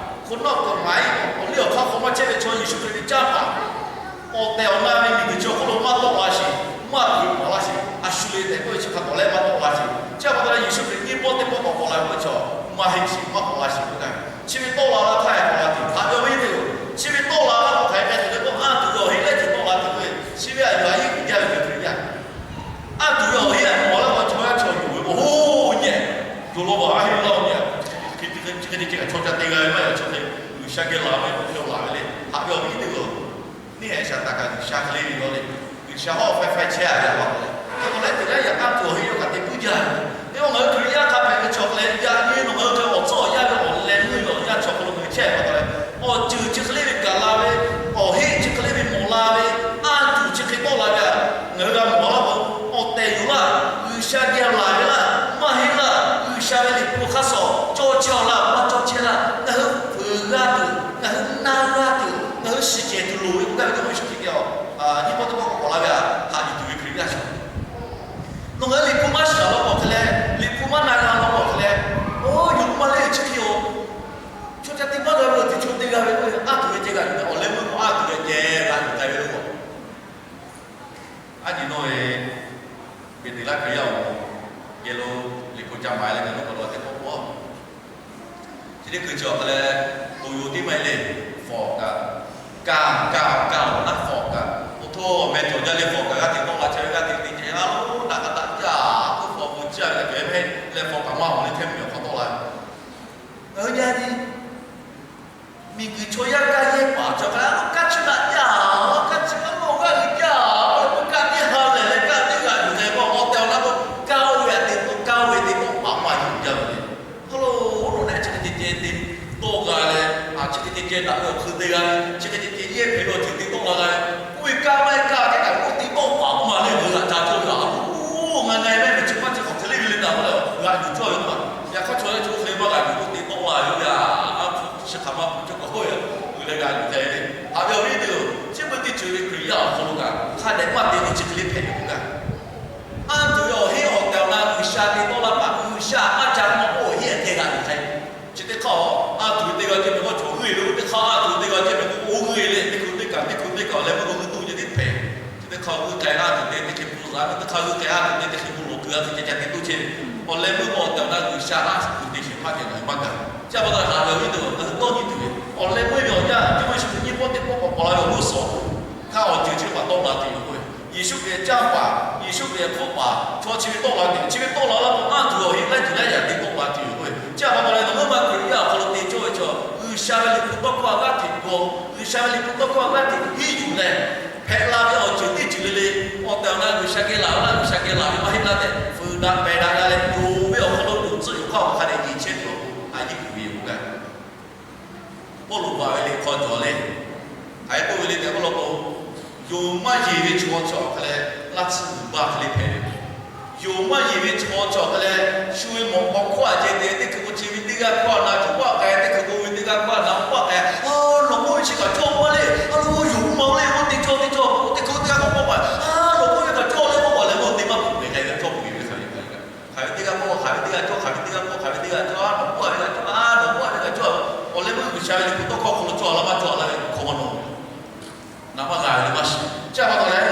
hk'awꞈ nawˉ kaꞈ maˍ-e, awˬ liˇ awˬ hk'aˇ hk'awꞈ maˇ chehˇ ve chaw Yeˍsuˆ Hkriꞈ ve canˇ paˍ awˬ tehˬ awˬ na ve miˬguiˬ chi awˬ hk'oˆ lo maˇ tawˆ la sheˍ, maˇ tuˬ ve maˍ laˇ sheˍ, a shu le tehꞈ k'oˆ ve chi hk'a tawˍ leh maˇ tawˆ la sheˍ. Chi pa taw leh Yeˍsuˆ Hkriꞈ nyiˇ pawˆ teˇ pawˆ k'awꞈ k'awꞈ la ve k'o, chaw maˇ heˆ sheˍ, maˇ k'awꞈ la sheˍ k'oˆ kaꞈ, chi ve tawˆ la laˇ htaˇ k'awꞈ la tuˬ, haꞈ ve awˬ viˉ teˇ-oˬ, chi ve tawˆ la laˇ k'o hk'aˬ hk'e k'ai tuˬ le k'o, anˇ tuˬ ve awˬ heˆ leh tuˬ tawˆ la tuˬ ve, chi ve a yuˬ a yeˇ uiˍ jaˇ ve Hkriꞈ yaˇ. Anˇ tuˬ ve awˬ heˆ a mawˬ laˇ k'o, chaw yaˇ chaw yuˬ ve k'o, hoˉ nyi, yonˍ law baˬ a heˆ laˇ nyi, hk'e te ceh kaꞈ chaw ca te g'a ve maˇ yaꞈ chaw hk'e, G'uiˬsha geh laˬ ve k'o, hk'e laˬ ve le, haꞈ ve awˬ viˉ teˇ-oˬ. Neˇ haiˬ shaˍ taˍ kaꞈ G'uiˬsha hk'e le ve law le. G'uiˬsha hawˉ faiˇ faiˇ chehˇ a ve law le. Hk'e k'o leh teˇ g'aˇ yaꞈ anˇ tuˬ awˬ heˆ yawˇ kaꞈ te puiˉ jaˇ ve. Teˇ pawˆ ngaˬ hui Hkriꞈ yaˇ hk'a hpehꞈ ve chaw hk'e leh, yaꞈ nyi nawˬ ngaˬ hui hk'e awˬ tcuhˉ awˬ yanˇ ve awˬ leh meuˇ ve awˬ yanˇ chaw hk'aw lo ngaˬ hui chehˇ ve pa taw leh, awˬ ceuˬ chi hk'e le ve gaˬ la ve, awˬ heˆ chi hk'e le ve mawˬ la ve, anˇ tuˬ chi hk'e tawˆ la ve, ngaˬ hui g'a mawˬ laˇ k'o, awˬ tehˬ yoˬ laˇ, G'uiˬsha geh laˬ ve laˇ, maˇ heˆ laˇ, G'uiˬsha ve liꞈ hpu hk'aˇ suh cawˇ chehˇ-aw laˇ, maˇ cawˇ chehˇ laˇ, ngaˬ hui fuiˍ g'a tuˬ, ngaˬ hui na g'a tuˬ, ngaˬ hui shiˍ cehˬ tuˬ loˍ ve k'oˆ gaˇ ve Jawˇmawˇ Yeˍsuˆ Hkriꞈ geh a, nyiˇ pawˆ teˇ pawˆ k'awꞈ la ve a, haꞈ yuˬ tuˬ ve Hkriꞈ yaˇ chi nawˬ ngaˬ hui liꞈ hpu maˇ shiˍ law k'awꞈ hk'e leh, liꞈ hpu maˇ na g'a law k'awꞈ hk'e leh, oˇ yonˍ maˇ le chi hk'e yoˬ. Chaw ca te maˇ g'a ve awˬ ceuˬ chaw te g'a ve k'oˆ ve, anˇ tuˬ ve ceh g'a yuˬ k'ai, awˬ leh meuˇ k'o anˇ tuˬ ve ceh g'a yuˬ k'ai ve k'o, a nyi nawˬ ve Peˍteˍlaˆ Hkriꞈ yaˇ awˬ moˍ geh lo liꞈ hpu ca maˍ leh ngaˬ hui k'awꞈ laˬ teˇ pawˆ k'o, chi teˇ hkui chi awˬ hk'e leh, to yoˬ tiˉ maˇ heˆ le, fawˍ kaꞈ, kaˇ kaˇ kaˇ awˬ naˉ fawˍ kaꞈ, oˇ htoˇ meh cawˬ jaˇ le, fawˍ kaꞈ g'aˇ hteꞈ tawˆ la chehˇ ve, g'aˇ hteꞈ te ceh a loˉ daꞈ kaꞈ daꞈ jaˇ, oˇ fawˍ mvuh jaˇ ve kaꞈ cawˬ e maˇ heˆ leh, fawˍ kaꞈ maˇ mawˬ le hteˇ mvuh awˬ hk'aw tawˆ la ve Ngaˬ hui yaˇ nyi miˬguiˬ chaw yaˇ kaˇ yehˇ paˍ cawˬ kaꞈ, kaˇ chi daꞈ jaˇ, kaˇ chi maˇ mawˬ g'aˇ g'euꞈ jaˇ, kaˇ teˇ ha lehˬ leh kaˇ teˇ g'aꞈ yuˬ leh maˇ awˬ tehˬ awˬ na k'o, kaˇ oˇ ve a te k'o, kaˇ oˇ ve te k'o, paˍ maˇ yuˬ jaˇ ve le. Hk'aw lo oˇ lo leh chi hk'e ceh ceh te tawˆ g'a leh, chi hk'e ceh ceh daꞈ ve awˬ hk'eun te g'a ve, chi hk'e ceh ceh yehˇ hpehꞈ ve awˬ ceuˬ te tawˆ la g'a ve, oˇ ve kaˇ maˇ heˆ kaˇ teˇ kaꞈ k'oˆ te tawˆ paˍ k'oˆ ma le, ngaˬ hui g'aꞈ ca cawˇ ve a, oˇ ngaˬ ngaˬ mehˆ ve chi maˇ chi hk'awꞈ hk'e le ve le daꞈ k'oˆ leh g'aꞈ yuˬ cawˇ ve k'oˆ ma. Yaꞈ hk'aˇ chaw yaˇ chaw hk'e maˇ g'aꞈ yuˬ k'oˆ te tawˆ la ve yoˬ yaˇ, a hpu chi hk'aˬ ma hpu cawˇ k'awꞈ hawˉ yaˇ, g'uiˬ leh g'aꞈ yuˬ k'ai ve. Haꞈ ve awˬ viˉ teˇ-oˬ, chi beuꞈ teˇ ceuˬ ve Hkriꞈ yaˇ awˬ hk'aw lo kaꞈ hk'a dehꞈ maˇ te ve chi hk'e le hpehꞈ ve k'oˆ gaˇ. Anˇ tuˬ ve awˬ heˆ awˬ tehˬ awˬ na G'uiˬsha te tawˆ la htaˇ, G'uiˬsha maˇ ca maˇ k'oˆ awˬ heˆ a hk'e g'aꞈ yuˬ k'ai. Chi teˇ hk'aˇ a, anˇ tuˬ ve teˇ g'aˇ ceh mehˍ k'o chaw g'uˇ-e ve, oˇ teˇ hk'aˇ anˇ tuˬ ve teˇ g'aˇ ceh mehˍ k'o oˇ g'uˇ-e le, teˇ hkui teˇ kaꞈ teˇ hkui teˇ kaꞈ awˬ leh meuˇ k'o g'uˇ tuˬ ceh tiˉ hpehꞈ. Chi teˇ hk'aˇ g'uˇ k'ai anˇ tuˬ te teˇ hkui hpu zaꞈ ve, teˇ hk'aˇ g'uˇ k'ai anˇ tuˬ te teˇ hkui hpu lawˬ kuiˬ a hk'e ceh ca te toˇ chehˇ ve. Awˬ leh meuˇ k'o awˬ tehˬ awˬ na G'uiˬsha anˇ tuˬ te shehˍ hpaˇ ceh ngaˬ hui maˇ gaˬ. Chi pa taw haꞈ ve awˬ viˉ teˇ-oˬ, ngaˬ hui dawˇ nyi tuˬ ve awˬ leh meuˇ ve awˬ yanˇ, Jawˇmawˇ Yeˍsuˆ Hkriꞈ nyiˇ pawˆ teˇ pawˆ k'awꞈ k'awꞈ la ve awˬ g'uˇ suhˍ htaˇ awˬ ceuˬ chi hpaˍ tawˆ la tuˬ yoˬ k'oˆ ve, Yeˍsuˆ Hkriꞈ canˇ paˍ, Yeˍsuˆ Hkriꞈ hpfuhˆ paˍ chaw chi ve tawˆ la tuˬ, chi ve tawˆ la laˇ k'o, anˇ tuˬ ve awˬ heˆ laiˉ ceuˬ laiˉ yaꞈ te tawˆ la tuˬ yoˬ k'oˆ ve. Chi pa taw leh nawˬ ngaˬ hui ma Hkriꞈ yaˇ awˬ hk'aw lo te cawˇ ve chaw, G'uiˬsha ve liꞈ hpu tawˇ hkawˇ a g'aˇ hteꞈ g'aw, G'uiˬsha ve liꞈ hpu tawˇ hkawˇ a g'aˇ hteꞈ hiˉ yuˬ leh, hpehꞈ la ve awˬ ceuˬ teˇ ceuˬ le le, awˬ tehˬ awˬ na G'uiˬsha geh laˬ ve laˇ, G'uiˬsha geh laˬ ve maˇ heˆ laˇ tehꞈ, fuiˍ daꞈ pehˬ daꞈ g'a leh yonˍ ve awˬ hk'aw lo yonˍ tcuhˆ yonˍ hk'aˇ awˬ hk'a dehꞈ yeˬ chehˇ tuˬ awˬ pon a yeˇ uiˍ ve yoˬ k'oˆ gaˇ. Pawˇluꞈ baˬ ve liꞈ hk'aw cawˬ le. Hk'aˬ hk'e k'oˆ ve le tehꞈ k'oˆ law k'o, yonˍ maˇ yeˬ ve chaw chi awˬ hk'a leh laˇ tsuhˇ g'uiˬ baˇ hk'e le hpehꞈ ve. Yonˍ maˇ yeˬ ve chaw chi awˬ hk'a leh shu ve mawꞈ k'aw hkawˇ a ceh te, teˇ hkui k'o chi ve teˇ g'aˇ hkawˇ a na cawˬ paˆ k'ai, teˇ hkui k'o ve teˇ g'aˇ hkawˇ a na paˆ k'ai, a, nawˬ k'oˆ ve chi kaꞈ cawˇ maˇ le, a, yonˍ maˇ le, k'oˆ teˇ cawˇ teˇ cawˇ, teˇ hkui teˇ g'aˇ k'awꞈ k'oˆ paˆ, a, nawˬ k'oˆ ve kaꞈ cawˇ le, k'oˆ paˆ leh k'o teˇ maˇ k'oˆ ve k'ai ve cawˇ k'oˆ ve ve hk'a ve hk'a ve kaꞈ. Hk'aˬ ve teˇ g'aˇ k'oˆ, hk'aˬ ve teˇ g'aˇ cawˇ, hk'aˬ ve teˇ g'aˇ k'oˆ, hk'aˬ ve teˇ g'aˇ cawˇ, a, nawˬ k'oˆ ve kaꞈ cawˇ, a, nawˬ k'oˆ ve kaꞈ cawˇ. Awˬ leh meuˇ G'uiˬsha ve liꞈ hpu tawˇ hkawˇ hk'aw lo cawˇ a laˇ maˇ cawˇ a laˇ ve hk'aw maˇ nawˬ naˍ maˇ g'a ve le maˇ shiˍ. Chi pa taw leh,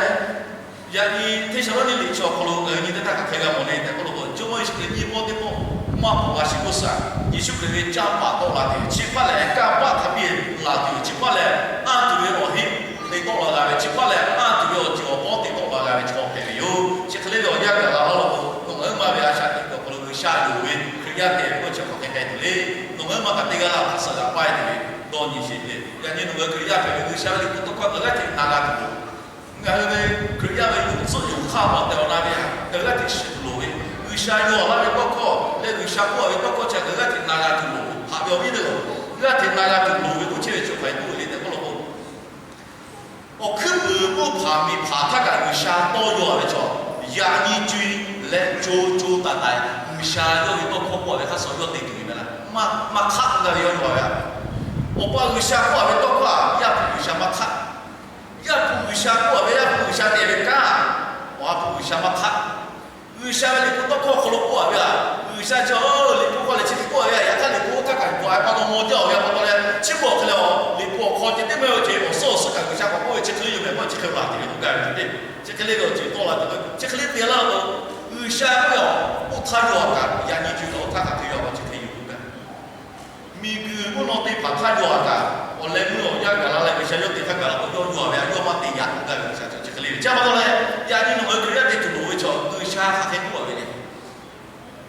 yaꞈ nyi Hteˇsaˍlawˇniˆ liꞈ chi awˬ hk'aw lo ngaˬ hui nyi teˇ htaˇ hk'aˬ hk'e g'a mawˬ le tehꞈ k'oˆ law k'o, Jawˇmawˇ Yeˍsuˆ Hkriꞈ nyiˇ pawˆ teˇ pawˆ maˇ k'awꞈ g'a shiˍ k'oˆ saˍ, Yeˍsuˆ Hkriꞈ ve canˇ paˍ tawˆ la tuˬ, chi hpaˇ lehˬ kanˇ paˆ hk'a biˇ la tuˬ, chi hpaˇ lehˬ anˇ tuˬ ve awˬ heˆ te tawˆ la g'a ve, chi hpaˇ lehˬ anˇ tuˬ ve awˬ ceuˬ awˬ pawˇ te tawˆ la g'a ve chaw hpehꞈ ve yoˬ. Chi hk'e le ve awˬ yanˇ gaˬ la laˇ law k'o, nawˬ ngaˬ hui maˇ ve a shaꞈ teꞈ kuˬ awˬ hk'aw lo G'uiˬsha yonˍ ve Hkriꞈ yaˇ hpehꞈ ve k'oˆ chi hk'aˬ hk'e k'ai tuˬ le. Nawˬ ngaˬ hui maˇ kaꞈ teˇ g'aˇ laˇ hk'aˬ suh g'a paˇ e tuˬ ve dawˇ nyi sheˍ le. Yaꞈ nyi nawˬ ngaˬ hui Hkriꞈ yaˇ hpehꞈ ve G'uiˬsha ve liꞈ hpu tawˇ hkawˇ ngaˬ hui g'aˇ hteꞈ na g'a tuˬ loˍ. Ngaˬ hui ve Hkriꞈ yaˇ ve yonˍ tcuhˆ yonˍ hk'aˇ awˬ tehˬ awˬ na ve ngaˬ hui g'aˇ hteꞈ shiˍ tuˬ loˍ ve, G'uiˬsha yaw laˇ ve tawˇ hkawˇ leh G'uiˬsha k'oˆ ve tawˇ hkawˇ chi ngaˬ hui g'aˇ hteꞈ na g'a tuˬ loˍ. Haꞈ ve awˬ viˉ teˇ-oˬ, g'aˇ hteꞈ na g'a tuˬ loˍ ve k'oˆ chehˇ ve chi hk'aˬ hk'e k'oˆ ve le tehꞈ k'oˆ law k'o, awˬ hkuiˉ puiˍ mvuhˇ hpaˍ miˬ hpaˍ htaˇ kaꞈ G'uiˬsha tawˇ yaw ve chaw, yaꞈ nyi co-e leh co co taiˍ taiˍ G'uiˬsha yawˇ ve tawˇ hkawˇ k'oˆ-a ve hk'a shuˍ yawˇ te tuˬ ve meh laˇ, maˇ hk'aˆ k'oˆ gaˇ ve yawˇ yaw ve a. Awˬ pa G'uiˬsha k'oˆ-a ve tawˇ hkawˇ a, Yaˇ hpu G'uiˬsha maˇ hk'aˆ. Yaˇ hpu G'uiˬsha k'oˆ-a ve, Yaˇ hpu G'uiˬsha te ve kanˉ, Awˬ ha hpu G'uiˬsha maˇ hk'aˆ. G'uiˬsha ve liꞈ hpu tawˇ hkawˇ awˬ hk'aw lo k'oˆ-a ve a, G'uiˬsha chi liꞈ hpu hk'aw leh chi hk'e k'oˆ-a ve a, yaꞈ hk'aˇ liꞈ hpu oˇ htaˇ kaꞈ bvuhꞈ-a ve pa taw maw jaˇ-oˬ ve a pa taw leh, chi beuꞈ awˬ hk'e leh a, liꞈ hpu awˬ hk'aw ceh teˇ mehˇ awˬ ceuˬ awˬ suhˉ awˬ suhˉ kaꞈ G'uiˬsha k'awꞈ k'oˆ ve chi hk'e le yoˬ mehˍ k'oˆ chi hk'e laˬ te ve k'oˆ gaˇ ve te. Chi hk'e le ve awˬ ceuˬ tawˆ la te, chi hk'e le te laˇ k'o, G'uiˬsha k'oˆ ve a, oˇ htaˇ yaw-a kaꞈ yaꞈ nyi co-e oˇ htaˇ kaꞈ hk'e yaw k'o chi hk'e yoˬ k'oˆ gaˇ. Miˬguiˬ mvuhˇ naw teˇ hpaˍ htaˇ yaw-a kaꞈ, awˬ leh meuˇ awˬ yanˇ gaˬ la leh G'uiˬsha yawˇ te htaˇ gaˬ la k'o, yawˇ yaw-a ve a, yawˇ maˇ te yaꞈ k'oˆ gaˇ ve G'uiˬsha chi hk'e le ve chi a pa taw leh, yaꞈ nyi nawˬ ngaˬ hui Hkriꞈ yaˇ te tuˬ loˍ ve chaw G'uiˬsha hk'aˬ hk'e k'oˆ-a ve le.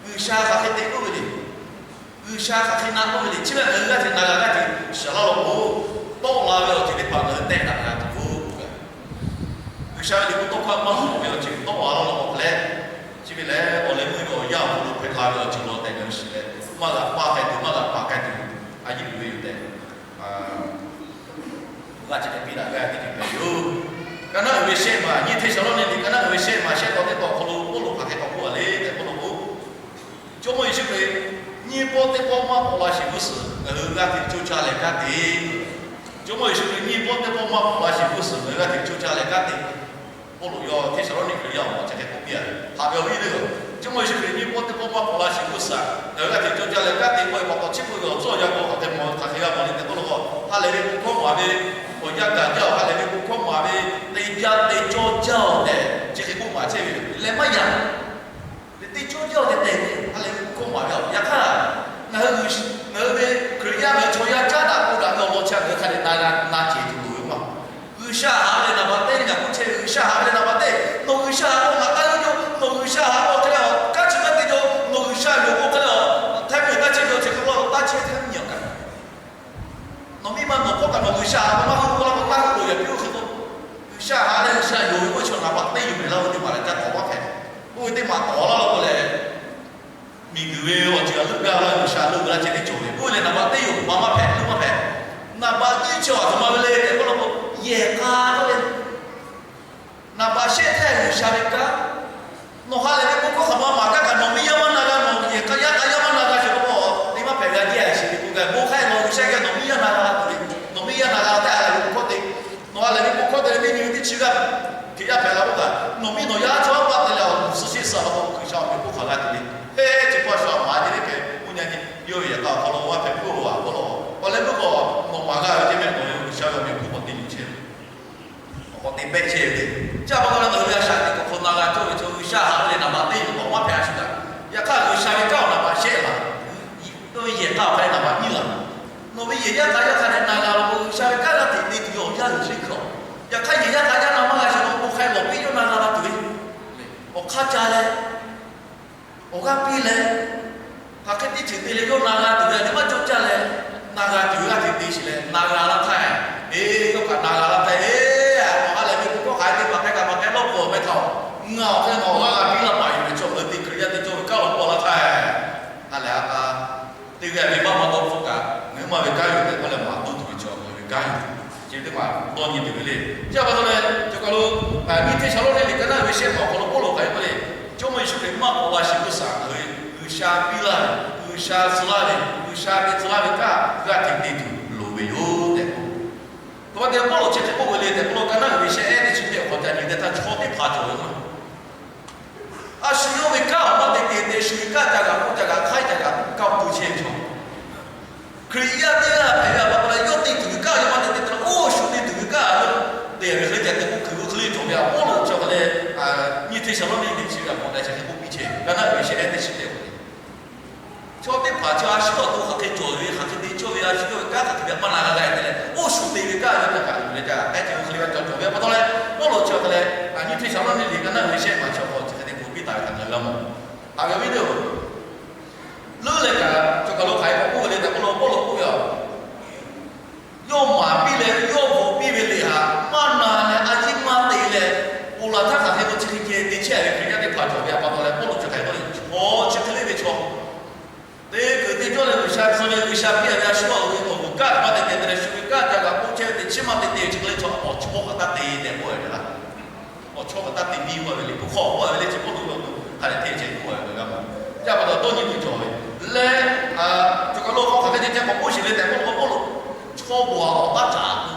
G'uiˬsha hk'aˬ hk'e te k'oˆ ve le. G'uiˬsha hk'aˬ hk'e na k'oˆ ve le. Chi ve ngaˬ hui g'aˇ hteꞈ na g'a g'aˇ hteꞈ shaˍ laˇ law k'o, tawˆ la ve awˬ ceuˬ teˇ hpaˍ ngaˬ hui tehˆ daꞈ g'a tuˬ-oˬ k'oˆ gaˇ. G'uiˬsha ve liꞈ hpu tawˇ hkawˇ maˇ hawˍ ve awˬ ceuˬ tawˆ la laˇ law k'o hk'e leh, chi ve lehˬ awˬ leh meuˇ ve awˬ yanˇ awˬ hk'aw lo hpehꞈ la ve awˬ ceuˬ law tehꞈ ngaˬ hui shiˍ leh, maˇ g'a pa k'ai tuˬ maˇ g'a pa k'ai tuˬ, a yiˇ uiˍ ve yoˬ tehꞈ g'a chi hk'e piˇ daꞈ g'a teˇ ceuˬ hpehꞈ ve yoˬ. Ka naˉ uiˍ ve shehˆ maˬ, nyiˇ Hteˇsaˍlawˇniˆ liꞈ ka naˉ uiˍ ve shehˆ maˬ shehˆ taw teˇ taw awˬ hk'aw lo Pawˇluꞈ hk'aˬ hk'e k'awꞈ k'oˆ-a le tehꞈ k'oˆ law k'o, Jawˇmawˇ Yeˍsuˆ Hkriꞈ nyiˇ pawˆ teˇ pawˆ maˇ k'awꞈ la sheˍ g'uˇ suhˍ ngaˬ hui g'aˇ hteꞈ coˇ caˇ leh kanˉ te. Jawˇmawˇ Yeˍsuˆ Hkriꞈ nyiˇ pawˆ teˇ pawˆ maˇ k'awꞈ la sheˍ g'uˇ suhˍ ngaˬ hui g'aˇ hteꞈ coˇ caˇ leh kanˉ te. Pawˇluꞈ yawˇ Hteˇsaˍlawˇniˆ Hkriꞈ yaˇ awˬ moˍ chi hk'e k'oˆ piˇ-a. Haꞈ ve awˬ viˉ teˇ hpaˍ, Jawˇmawˇ Yeˍsuˆ Hkriꞈ nyiˇ pawˆ teˇ pawˆ maˇ k'awꞈ la sheˍ g'uˇ suhˍ ngaˬ hui g'aˇ hteꞈ coˇ caˇ leh kanˉ te k'oˆ ve pa taw, chi beuꞈ ve awˬ tcuhˉ awˬ yanˇ k'o hk'aˬ hk'e mawˬ hk'aˬ hk'e g'a mawˬ le tehꞈ k'oˆ law k'o, ha lehˬ ve bon hkawˇ maˍ ve, awˬ yanˇ gaˬ jaˇ-oˬ, ha lehˬ ve bon hkawˇ maˍ ve, te jaˇ te cawˇ jaˇ-oˬ tehꞈ chi hk'e k'oˆ maˍ chehˇ ve leh maˇ yaꞈ. Te cawˇ jaˇ-oˬ tehꞈ tehꞈ ve ha lehˬ ve bon hkawˇ maˍ ve a. Yaꞈ hk'aˇ, ngaˬ hui, ngaˬ hui ve Hkriꞈ yaˇ ngaˬ hui chaw yaˇ caˉ daꞈ k'oˆ daꞈ ve awˬ lawn chi ngaˬ hui hk'a dehꞈ na g'a na ceˬ tuˬ loˍ ve maˇ. G'uiˬsha haꞈ ve leh naˍ baꞈ teˇ ve ngaˬ k'oˆ chehˇ ve, G'uiˬsha haꞈ ve leh naˍ baꞈ teˇ, nawˬ G'uiˬsha haꞈ k'o ngaˬ taˇ yawˇ, nawˬ G'uiˬsha haꞈ k'o hk'e leh a kanˉ chi maˇ te jaw, nawˬ G'uiˬsha yonˍ k'o hk'e leh a htaiˇ ve taˇ chehˇ jaw chi hk'e k'oˆ la taˇ chehˇ hteˇ nyi-a kaꞈ. Nawˬ miˇ ma nawˬ hk'awˇ kaꞈ nawˬ G'uiˬsha haꞈ k'o maˇ hu k'oˆ la k'o maˇ hu loˍ yaꞈ piˇ-oˬ hk'e k'o, G'uiˬsha haꞈ leh G'uiˬsha yonˍ ve k'oˆ ve chaw naˍ baꞈ teˇ yoˬ mehˍ laˇ ve teˇ maˬ leh ca tawˍ maˇ hpehꞈ. Oˇ ve teˇ maˬ tawˍ laˇ la k'o lehˬ, miˬguiˬ ve awˬ ceuˬ a leuˆ gaˇ la G'uiˬsha leuˆ ve laˇ ceh teˇ cawˬ ve k'oˆ ve leh naˍ baꞈ teˇ yoˬ maˇ maˇ hpehꞈ, leuˆ maˇ hpehꞈ. Naˍ baꞈ nyiˇ chi a htoꞈ ma ve le tehꞈ k'oˆ la k'o, yehˬ k'a k'oˆ ve Naˍ baꞈ shehˆ hteˇ G'uiˬsha ve kanˉ. Nawˬ ha lehˬ ve bon hkawˇ hk'aˬ ma maˍ gaˇ kaꞈ nawˬ miˇ yaˇ maˇ na g'a, nawˬ yehˬ k'a yaˇ k'a yaˇ maˇ na g'a sheˍ k'o, te maˇ hpehꞈ g'a jeˇ a sheˍ ve k'o gaˇ, bon hk'aˇ nawˬ G'uiˬsha geh nawˬ miˇ yaˇ na g'a la tuˬ ve, nawˬ miˇ yaˇ na g'a la tehꞈ ha lehˬ ve bon hkawˇ te, nawˬ ha lehˬ ve bon hkawˇ te leh teˇ nyi ve teˇ chi g'aˇ Hkriꞈ yaˇ hpehꞈ la k'oˆ kaꞈ, nawˬ miˇ nawˬ yaˇ chaw a pa te leh awˬ luˬ suhˍ sheˆ suhˍ la k'o, G'uiˬsha awˬ meh bon hk'aˬ g'a tuˬ le. Heh, chi pa sha maˍ te le hpehꞈ k'oˆ nyi nyi, yawˇ ve yehˬ k'a awˬ hk'aw lo g'a hpehꞈ k'oˆ a k'oˆ la, awˬ leh meuˇ k'o, nawˬ maˍ g'a ve teˇ mehˆ nawˬ ve G'uiˬsha ve awˬ meh bon k'awꞈ te nyi chehˇ ve Awˬ k'awꞈ te pehˆ chehˇ ve le. Chi a pa taw leh ngaˬ hui ve a shaꞈ teꞈ k'awꞈ hk'aw na g'a cawˇ ve chaw G'uiˬsha haꞈ ve leh naˍ baꞈ teˇ yoˬ k'awꞈ maˇ hpehꞈ a shu kaꞈ. Yaꞈ hk'aˇ G'uiˬsha ve kanˉ awˬ naˍ baꞈ shehˆ laˬ. Yawˇ ve yehˬ k'a awˬ hk'a leh naˍ baꞈ nyiˇ laˬ. Nawˬ ve yehˬ yaˇ k'a yaˇ hk'a dehꞈ na g'a law k'o, G'uiˬsha ve kanˉ g'aˇ hteꞈ te tuˬ ve awˬ yanˇ yoˬ sheˍ hk'e. Yaꞈ hk'aˇ yehˬ yaˇ k'a yaˇ na maˇ g'a sheˍ law k'o, hk'a lawˬ piˇ yawˇ na g'a la tuˬ ve awˬ hk'aˇ ca leh awˬ g'aˇ piˇ leh, hk'aˬ hk'e teˇ ceuˬ te leh yawˇ na g'a tuˬ ve a nyi maˇ cawˇ caˇ leh, na g'a tuˬ ve g'aˇ hteꞈ te sheˍ leh na g'a laˇ htaˇ, eˬ, yawˇ kaꞈ na g'a laˇ htaˇ, eˬ, nawˬ ha lehˬ ve bon hkawˇ hk'aˬ hk'e te maˍ hk'e kaꞈ maˍ hk'e lawˇ pfuhˍ meh htaꞈ, ngaˬ awˬ hk'e nawˬ g'aˇ g'a piˇ laˇ paˍ yoˬ ve chaw ngaˬ hui te Hkriꞈ yaˇ te cawˇ ve kanˉ lawˬ k'oˆ laˇ htaˇ, ha lehˬ a k'a teˇ g'aˇ ve maˇ maˇ dawˇ hpfuhˆ kaꞈ, ngaˬ hui maˇ ve kanˉ yoˬ tehꞈ k'oˆ leh maˍ tuˬ tuˬ ve chaw ngaˬ hui ve kanˉ yoˬ. Chi teˇ maˬ dawˇ nyi tuˬ ve le. Chi a pa taw leh, chaw kaˬ lo nyiˇ Hteˇsaˍlawˇniˆ liꞈ ka naˉ ve shehˆ maˬ awˬ hk'aw lo Pawˇluꞈ k'ai k'oˆ le, Jawˇmawˇ Yeˍsuˆ Hkriꞈ maˇ k'awꞈ la sheˍ g'uˇ suhˍ ngaˬ hui G'uiˬsha piˇ laˇ ve, G'uiˬsha tcuh laˇ ve, G'uiˬsha te tcuh laˇ ve kanˉ g'aˇ hteꞈ te tuˬ loˍ ve yoˬ tehꞈ k'oˆ. Hk'e pa taw Pawˇluꞈ chi hk'e k'oˆ ve le tehꞈ k'oˆ lo, ka naˉ ve shehˆ ehˉ teˇ chi teˇ awˬ hk'aw ca nyi tehꞈ htaˇ chaw teˇ hpaˍ cawˬ ve maˇ a shu yawˇ ve kanˉ awˬ maˇ te te te, shu ve kanˉ ca g'a k'oˆ ca g'a hk'aiˉ ca g'a kaˇ pui chehˇ ve chaw. Hkriꞈ yaˇ teˇ g'aˇ hpehꞈ ve a pa taw leh, yawˇ te tuˬ ve kanˉ yawˇ maˇ te te te, oˇ shu te tuˬ ve kanˉ yawˇ te ve hk'e le ca te k'oˆ hkui ve hk'e le cawˬ ve a. Pawˇluꞈ chi hk'e leh, nyiˇ Hteˇsaˍlawˇniˆ liꞈ chi ve a k'awꞈ na chi hk'e k'oˆ piˇ chehˇ ve, ka naˉ ve shehˆ ehˉ teˇ chi teˇ awˬ hk'aw le. Chaw teˇ hpaˍ chi a shu awˬ to hk'aˬ hk'e cawˬ ve, hk'aˬ hk'e te cawˇ ve, a shu yawˇ ve kanˉ hk'aˬ hk'e te maˇ na g'a g'a te leh, oˇ shu te ve kanˉ yawˇ ca kaꞈ yuˬ leh ca kaꞈ hk'e cawˬ ve hk'e le ve cawˬ ve a pa taw leh, Pawˇluꞈ chi hk'e leh, nyiˇ Hteˇsaˍlawˇniˆ liꞈ ka naˉ ve shehˆ maˬ chi awˬ hk'aw chi hk'e te k'oˆ piˇ taˍ ve htaꞈ ngaˬ hui g'a mawˬ. Haꞈ ve awˬ viˉ teˇ oˬ, leuˉ leh kaꞈ chaw kaˬ lo hk'aˬ hk'e k'awꞈ k'oˆ ve le tehꞈ k'oˆ lo, Pawˇluꞈ k'oˆ ve a, yawˇ maˍ piˇ leh yawˇ bvuhꞈ piˇ ve le haꞈ maˇ na leh a ciˉ maˇ te leh, ponˬ laˬ htaˇ hk'aˬ hk'e k'o chi hk'e ceh te chehˇ ve Hkriꞈ yaˇ teˇ hpaˍ cawˬ ve a pa taw leh, Pawˇluꞈ chi hk'e k'oˆ le, chaw chi hk'e le ve chaw, teˇ kuiˬ te cawˇ leh G'uiˬsha tcuh ve, G'uiˬsha piˇ ve a shu a ve awˬ g'uiˬ kaˇ maˇ te te te leh shu ve kaˇ ca g'a k'oˆ chehˇ ve teꞈ chiˉ maˇ te te ve chi hk'e le chaw, awˬ chawˇ kaꞈ taˇ te tehꞈ k'oˆ ve le laˇ. Awˬ chawˇ kaꞈ taˇ te piˇ k'oˆ ve le, k'o hk'aw k'oˆ ve le, chi k'oˆ lo yawˇ hk'a dehꞈ hteˇ ceh k'oˆ ve le g'a mawˬ. Chi pa taw dawˇ nyi tuˬ cawˬ ve leh, choˬ kaˬ lo hk'aw hk'aˬ hk'e te ceh k'awꞈ k'oˆ sheˍ le tehꞈ k'oˆ k'o, Pawˇluꞈ chaw bon aꞈ awˬ taˇ caꞈ k'o,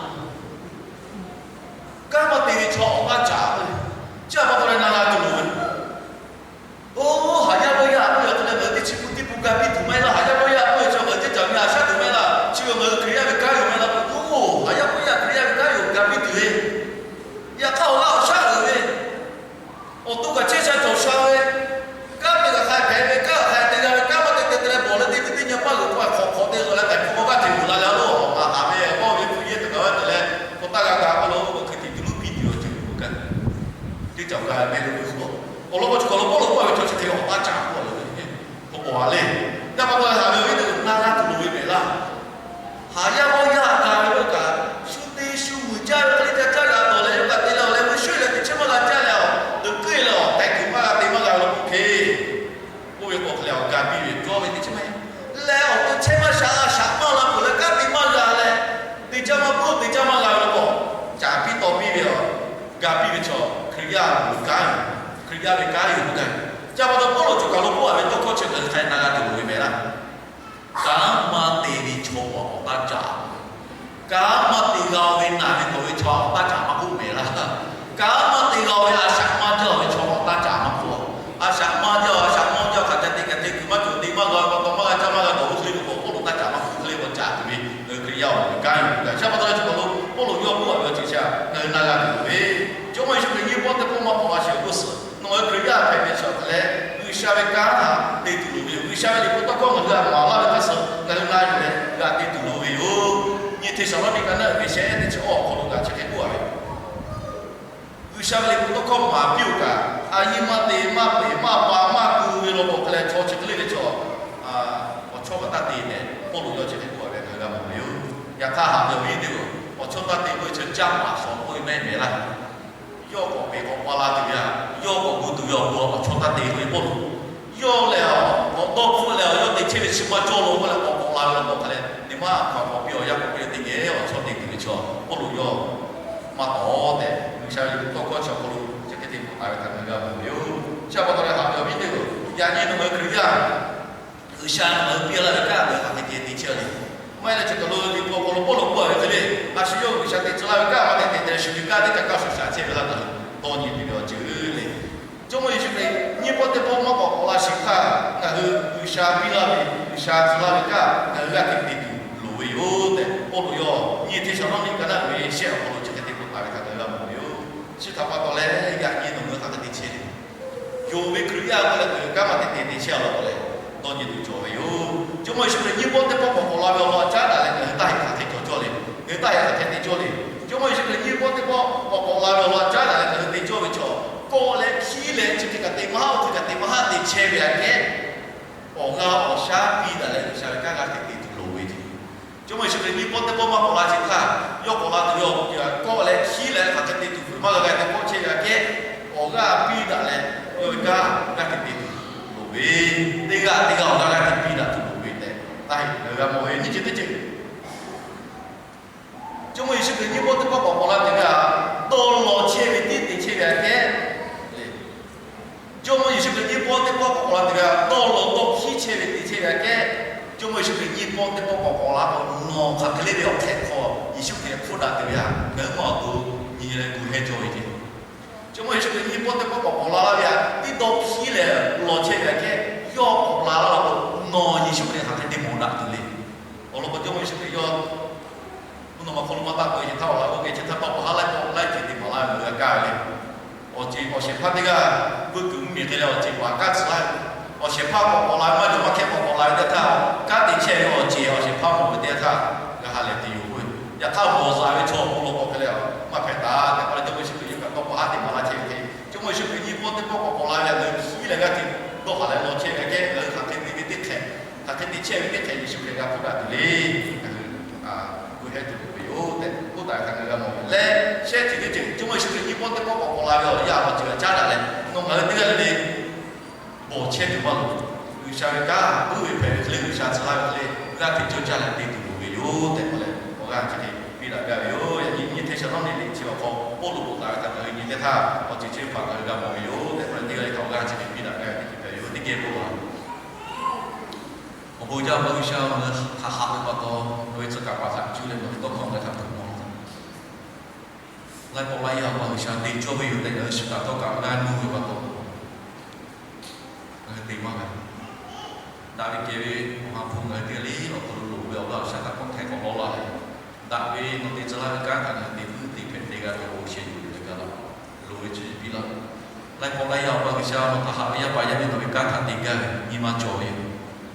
kanˉ maˇ te ve chaw awˬ taˇ caꞈ k'o, chi pa taw leh na g'a tuˬ loˍ ve. Oˇ, haˍ yaˇ vawˇ yaˇ k'oˆ ve awˬ hk'e leh ngaˬ hui teˇ chi pun teˇ pun ga piˇ tuˬ maˇ heˆ laˇ. Haˍ yaˇ vawˇ yaˇ k'oˆ ve chaw ngaˬ hui teˇ caꞈ nyi a shaˉ tuˬ maˇ heˆ laˇ. Chi ve ngaˬ hui Hkriꞈ yaˇ ve kanˉ yoˬ maˇ heˆ laˇ. Oˇ, haˍ yaˇ vawˇ yaˇ Hkriꞈ yaˇ ve kanˉ yoˬ, ga piˇ tuˬ ve. Yaꞈ hk'aˇ awˬ g'aˇ awˬ shaˉ uiˍ ve, awˬ to kaꞈ chehˇ sha cawˬ sha ve, kanˉ te kaꞈ hk'a hpehꞈ ve, kanˉ kaꞈ hk'a te g'a ve, kanˉ maˇ te te te leh bawˬ leh teˇ teˇ teˇ nyi paˇ g'uiˬ k'oˆ hk'awꞈ hk'awꞈ te zuhꞈ leh k'ai hk'aw g'aˇ hteꞈ g'uiˬ la leh a loˬ, awˬ ma haˍ ve awˬ g'awˇ ve hpu yehˇ teˇ kaꞈ g'a te leh, hpu taˇ g'a ga k'oˆ lo, hk'e te tuˬ luˇ piˇ tuˬ awˬ ceuˬ k'oˆ gaˇ. Teˇ caꞈ ga meh lo ve k'o, awˬ lawn k'o chi kaˬ lo Pawˇluꞈ k'oˆ ve chaw chi hk'e awˬ taˇ caꞈ k'oˆ a le. K'o k'awꞈ a le. Yaˇ pa taw leh haˍ ve awˬ viˉ teˇ g'uiˬ na g'a tuˬ loˍ ve mehˍ laˇ. Haˍ yaˇ vawˇ yaˇ ga ve oˇ kaꞈ, shu te shu muiˬ jaˇ ve hk'e le ca caˇ g'a tawˍ leh, yawˇ kaꞈ te leh awˬ leh mvuhˇ shawehˇ leh teꞈ chehˇ maˇ g'a caˇ leh, awˬ teꞈ keuˆ leh awˬ k'ai kuiˬ maˇ g'a te maˇ g'a ve law k'oˆ hk'e, oˇ ve k'awꞈ hk'e leh awˬ ga piˇ ve cawˇ ve teꞈ chehˇ maˇ heˆ. Leh awˬ to chehˇ maˇ sha a shaꞈ maˇ la peuˬ leh kanˉ te maˇ g'a leh, teꞈ caˇ maˇ peuˬ teꞈ caˇ maˇ g'a ve law k'o, caꞈ piˇ taw piˇ ve, ga piˇ ve chaw Hkriꞈ yaˇ ve kanˉ yoˬ. Hkriꞈ yaˇ ve kanˉ yoˬ k'oˆ gaˇ. Chi pa taw Pawˇluꞈ choˬ kaˬ lo k'oˆ a ve tawˇ hkawˇ chi ngaˬ hui hk'a na g'a tuˬ loˍ ve mehˍ laˇ. Kanˉ maˇ te ve chaw awˬ taˇ caꞈ. Kanˉ maˇ te g'a ve naˬ ve gawˬ ve chaw awˬ taˇ caꞈ maˇ k'oˆ mehˍ laˇ. Kanˉ maˇ te g'a ve a shaꞈ maˇ jaˇ ve chaw awˬ taˇ caꞈ maˇ k'oˆ. A shaꞈ maˇ jaˇ, a shaꞈ maˇ jaˇ, hk'aˬ ca te hk'aˬ te kuiˬ maˇ cawˬ te maˇ g'a ve pa taw maˇ g'a caˇ maˇ g'a dawˬ oˇ hk'e le ve k'o, Pawˇluꞈ taˇ caꞈ maˇ k'oˆ hk'e le k'o caꞈ tuˬ ve, Hkriꞈ yaˇ awˬ ve kanˉ yoˬ. Chi pa taw leh chi kaˬ lo Pawˇluꞈ yawˇ k'oˆ a ve awˬ ceuˬ chi a ngaˬ hui na g'a tuˬ loˍ ve, Jawˇmawˇ Yeˍsuˆ Hkriꞈ nyiˇ pawˆ teˇ pawˆ maˇ k'awꞈ la sheˍ awˬ g'uˇ suhˍ nawˬ hui Hkriꞈ yaˇ hpehꞈ ve chi awˬ hk'e leh, G'uiˬsha ve kanˉ htaꞈ te tuˬ loˍ ve yoˬ. G'uiˬsha ve liꞈ hpu tawˇ hkawˇ ngaˬ hui a maˍ laˇ ve hk'a shuˍ ngaˬ hui na yuˬ leh g'a te tuˬ loˍ ve yoˬ. Nyi Hteˇsaˍlawˇniˆ ka naˆ uiˍ ve shehˆ teˇ chi awˬ hk'aw lo kaꞈ chi hk'e k'oˆ a ve, G'uiˬsha ve liꞈ hpu tawˇ hkawˇ maˍ piˇ-oˬ kaꞈ, a nyi maˇ te maˇ peˍ maˇ pa maˇ ku ve law k'o hk'e leh chaw chi hk'e le ve chaw, awˬ chawˇ maˇ taˇ te tehꞈ Pawˇluꞈ yawˇ chi hk'e k'oˆ a ve ngaˬ hui g'a mawˬ ve yoˬ. Yaꞈ hk'aˇ haꞈ ve awˬ viˉ teˇ-oˬ, awˬ chawˇ taˇ te k'oˆ ve chi caˇ paˍ shawˍ k'oˆ ve mehˆ mehˍ laˇ. Yawˇ k'awꞈ peꞈ k'awꞈ pa la tuˬ ve a, yawˇ k'awꞈ gu tuˬ ve awˬ bon awˬ chawˇ taˇ te k'oˆ ve Pawˇluꞈ. Yawˇ lehˬ, k'awꞈ dawˇ hpfuhˆ leh yawˇ te chehˇ ve chi maˇ cawˇ lo k'oˆ leh k'awꞈ k'awꞈ la ve law k'o hk'a leh, teˇ maˇ hk'aˬ k'awꞈ piˇ awˬ yanˇ k'awꞈ piˇ leh teˇ geh awˬ chawˇ te tuˬ ve chaw Pawˇluꞈ yawˇ maˇ tawˍ tehꞈ, G'uiˬsha ve liꞈ hpu tawˇ hkawˇ chi awˬ hk'aw lo chi hk'e te bvuhꞈ taˍ ve htaꞈ ngaˬ hui g'a mawˬ ve yoˬ. Chi pa taw leh haꞈ ve awˬ viˉ teˇ-oˬ, yaꞈ nyi nawˬ hui Hkriꞈ yaˇ G'uiˬsha nawˬ hui piˇ laˇ ve kanˉ ngaˬ hui hk'aˬ hk'e te te chehˇ le. Maˇ heˆ leh chi kaˬ lo liꞈ hpu awˬ hk'aw lo Pawˇluꞈ k'oˆ a ve hk'e le, a shu yawˇ G'uiˬsha te tcuh laˇ ve kanˉ maˇ te te te shu ve kanˉ teˇ kaꞈ kaˇ shuˍ shaˍ chehˇ ve laˇ ngaˬ hui dawˇ nyi tuˬ ve awˬ ceuˬ le. Jawˇmawˇ Yeˍsuˆ Hkriꞈ nyiˇ pawˆ teˇ pawˆ maˇ k'awꞈ k'awꞈ la sheˍ htaˇ, ngaˬ hui G'uiˬsha piˇ laˇ ve, G'uiˬsha tcuh laˇ ve kanˉ ngaˬ hui g'a hk'e te tuˬ loˍ ve yoˬ tehꞈ, Pawˇluꞈ yawˇ nyi Hteˇsaˍlawˇniˆ ka naˆ uiˍ ve shehˆ awˬ hk'aw lo chi hk'e te k'oˆ taˍ ve htaꞈ ngaˬ hui g'a mawˬ ve yoˬ. Chi htaꞈ pa taw leh yaꞈ nyi nawˬ hui hk'aˬ hk'e te chehˇ le. Yonˍ ve Hkriꞈ yaˇ k'oˆ leh ngaˬ hui kanˉ maˇ te te te chehˇ a law k'o leh, dawˇ nyi tuˬ cawˬ ve yoˬ. Jawˇmawˇ Yeˍsuˆ Hkriꞈ nyiˇ pawˆ teˇ pawˆ k'awꞈ k'awꞈ la ve awˬ lawn a caˉ daꞈ leh ngaˬ hui taˇ heˆ hk'aˬ hk'e cawˬ cawˇ le. Ngaˬ hui taˇ heˆ hk'aˬ hk'e te cawˇ le. Jawˇmawˇ Yeˍsuˆ Hkriꞈ nyiˇ pawˆ teˇ pawˆ k'awꞈ k'awꞈ la ve awˬ lawn a caˉ daꞈ leh ngaˬ hui te cawˇ ve chaw, kawˆ leh hkiˉ leh chi hk'e kaꞈ te maˇ haˉ, oˇ hk'e kaꞈ te maˇ haˉ te chehˇ ve aꞈ kehˉ, awˬ g'aˇ awˬ shaˉ piˇ daꞈ leh G'uiˬsha ve kanˉ g'a hk'e te tuˬ loˍ ve yoˬ. Jawˇmawˇ Yeˍsuˆ Hkriꞈ nyiˇ pawˆ teˇ pawˆ maˇ k'awꞈ la sheˍ htaˇ, yawˇ k'awꞈ la tuˬ ve awˬ ceuˬ kawˆ leh hkiˉ leh hk'aˬ hk'e te tuˬ hpeuꞈ maˇ g'a g'a te kawˆ chehˇ ve aꞈ kehˉ, awˬ g'aˇ piˇ daꞈ leh yawˇ ve kanˉ g'a hk'e te tuˬ loˍ ve, teˇ g'aˇ teˇ g'aˇ awˬ g'aˇ g'a hk'e piˇ daꞈ tuˬ loˍ ve tehꞈ taˇ heˆ ngaˬ hui g'a mawˬ ve nyiˇ ceuˬ teˇ ceuˬ Jawˇmawˇ Yeˍsuˆ Hkriꞈ nyiˇ pawˆ teˇ pawˆ k'awꞈ k'awꞈ la tuˬ ve aꞈ, dawˇ law chehˇ ve tiˉ te chehˇ ve aꞈ kehˉ le. Jawˇmawˇ Yeˍsuˆ Hkriꞈ nyiˇ pawˆ teˇ pawˆ k'awꞈ k'awꞈ la tuˬ ve aꞈ, dawˇ law dawˇ hkiˉ chehˇ ve te chehˇ ve aꞈ kehˉ, Jawˇmawˇ Yeˍsuˆ Hkriꞈ nyiˇ pawˆ teˇ pawˆ k'awꞈ k'awꞈ la k'o, nawˬ hk'aˬ hk'e le ve awˬ hk'ehꞈ hk'aw Yeˍsuˆ Hkriꞈ hpfuhˇ daꞈ tuˬ ve aꞈ ngaˬ hui maˇ awˬ to nyi leh gu hehˇ cawˇ ve ce. Jawˇmawˇ Yeˍsuˆ Hkriꞈ nyiˇ pawˆ teˇ pawˆ k'awꞈ k'awꞈ la laˇ ve aꞈ, tiˉ dawˇ hkiˉ leh law chehˇ ve aꞈ kehˉ, yawˇ k'awꞈ la laˇ law k'o, nawˬ Yeˍsuˆ Hkriꞈ hk'aˬ hk'e te mawˬ daꞈ tuˬ le. Awˬ lawn k'o Jawˇmawˇ Yeˍsuˆ Hkriꞈ yawˇ mvuhˇ naw ma hk'aw lo maˇ taˆ k'o, yehˬ htaˇ awˬ laꞈ g'awˇ geh chehˇ htaˇ tawˇ pa haˉ laiˉ pawˆ laiˉ ceuˬ te maˍ laˇ ve ngaˬ hui g'a kaˇ ve le. Awˬ ceˬ awˬ shehˍ hpaˇ teˇ g'aˇ vuiˇ kuiˬ mvuhˇmiˬ hk'e leh awˬ ceˬ paˍ kanˉ tcuh laˇ ve, awˬ shehˍ hpaˇ k'awꞈ k'awꞈ la ve maˇ cawˬ maˇ hkehˇ k'awꞈ k'awꞈ la ve teˇ htaˇ, kanˉ te chehˇ ve awˬ ceˬ awˬ shehˍ hpaˇ mawˬ ve teˇ htaˇ, g'a ha lehˬ te yoˬ k'oˆ ve. Yaꞈ hk'aˇ mawˬ zaꞈ ve chaw awˬ hk'aw lo k'awꞈ hk'e leh maˇ hpehꞈ taˍ tehꞈ k'oˆ leh, Jawˇmawˇ Yeˍsuˆ Hkriꞈ yawˇ kaꞈ tawˇ pa haˉ te maˍ laˇ chehˇ ve hk'e, Jawˇmawˇ Yeˍsuˆ Hkriꞈ nyiˇ pawˆ teˇ pawˆ k'awꞈ k'awꞈ la ve aꞈ, ngaˬ hui hkiˉ leh g'aˇ hteꞈ dawˇ haˍ leh law chehˇ ve aꞈ kehˉ, ngaˬ hui hk'aˬ hk'e te ve teˇ hk'e, hk'aˬ hk'e te chehˇ ve teˇ hk'e Yeˍsuˆ Hkriꞈ g'a hpuˇ daꞈ tuˬ le. Ngaˬ hui gu hehˇ tuˬ loˍ ve yoˬ tehꞈ k'oˆ taˍ ve htaꞈ ngaˬ hui g'a mawˬ ve leh, shehˉ ceuˬ teˇ ceuˬ Jawˇmawˇ Yeˍsuˆ Hkriꞈ nyiˇ pawˆ teˇ pawˆ k'awꞈ k'awꞈ la ve awˬ yanˇ awˬ ceuˬ aꞈ caˉ daꞈ leh, nawˬ ngaˬ hui teˇ g'aˇ le le bawˬ chehˇ tuˬ maˇ loˍ. G'uiˬsha ve kanˉ puiˉ ve hpehꞈ ve hk'e le, G'uiˬsha tcuh laˇ ve hk'e le, g'aˇ hteꞈ cawˇ caˇ leh te tuˬ loˍ ve yoˬ tehꞈ k'oˆ leh, awˬ g'aˇ chi hk'e piˇ daꞈ gaˇ ve yoˬ. Yaꞈ nyi nyiˇ Hteˇsaˍlawˇniˆ liꞈ chi awˬ hk'aw Pawˇluꞈ k'oˆ taˍ ve htaꞈ ngaˬ hui nyi teˇ htaˇ, awˬ ceuˬ chi hpaˍ ngaˬ hui g'a mawˬ ve yoˬ tehꞈ k'oˆ leh, teˇ g'aˇ le htaꞈ awˬ g'aˇ chi hk'e piˇ daꞈ gaˇ ve teˇ ceuˬ hpehꞈ ve yoˬ. Teˇ geh bon laˬ Bon jaˇ Awˬ pa G'uiˬsha, ngaˬ hui hk'aˬ haꞈ ve pa taw, ngaˬ hui tcuh kaˍ paˍ htaꞈ cuˇ leh nawˬ ve tawˇ hkawˇ ngaˬ hui htaꞈ hpeuꞈ maw. Laiˉ pawˆ laiˉ yaˇ Awˬ pa G'uiˬsha te cawˇ ve yoˬ tehꞈ, ngaˬ hui shiˍ taˍ htawˇ kaꞈ g'a nuˇ ve pa taw, ngaˬ hui te maˇ g'a. Daꞈ ve kehˬ ve Awˬ ha hpu ngaˬ hui teˇ g'aˇ le awˬ hk'aw lo loˍ ve awˬ lawn shaˉ htaꞈ kawˆ htaiˍ k'awꞈ law laˇ leh, daꞈ ve nawˬ te tcuh laˇ ve kanˉ htaꞈ ngaˬ hui te puiˉ te hpehꞈ te g'a ve awˬ bon shehˍ yuˬ ve g'a laˇ, loˍ ve chi piˇ laˇ. Laiˉ pawˆ laiˉ yaˇ Awˬ pa G'uiˬsha, nawˬ htaꞈ haꞈ ve yaˇ paˍ yaˇ miˇ nawˬ ve kanˉ htaꞈ te gaˇ ve nyi ma cawˬ ve yoˬ.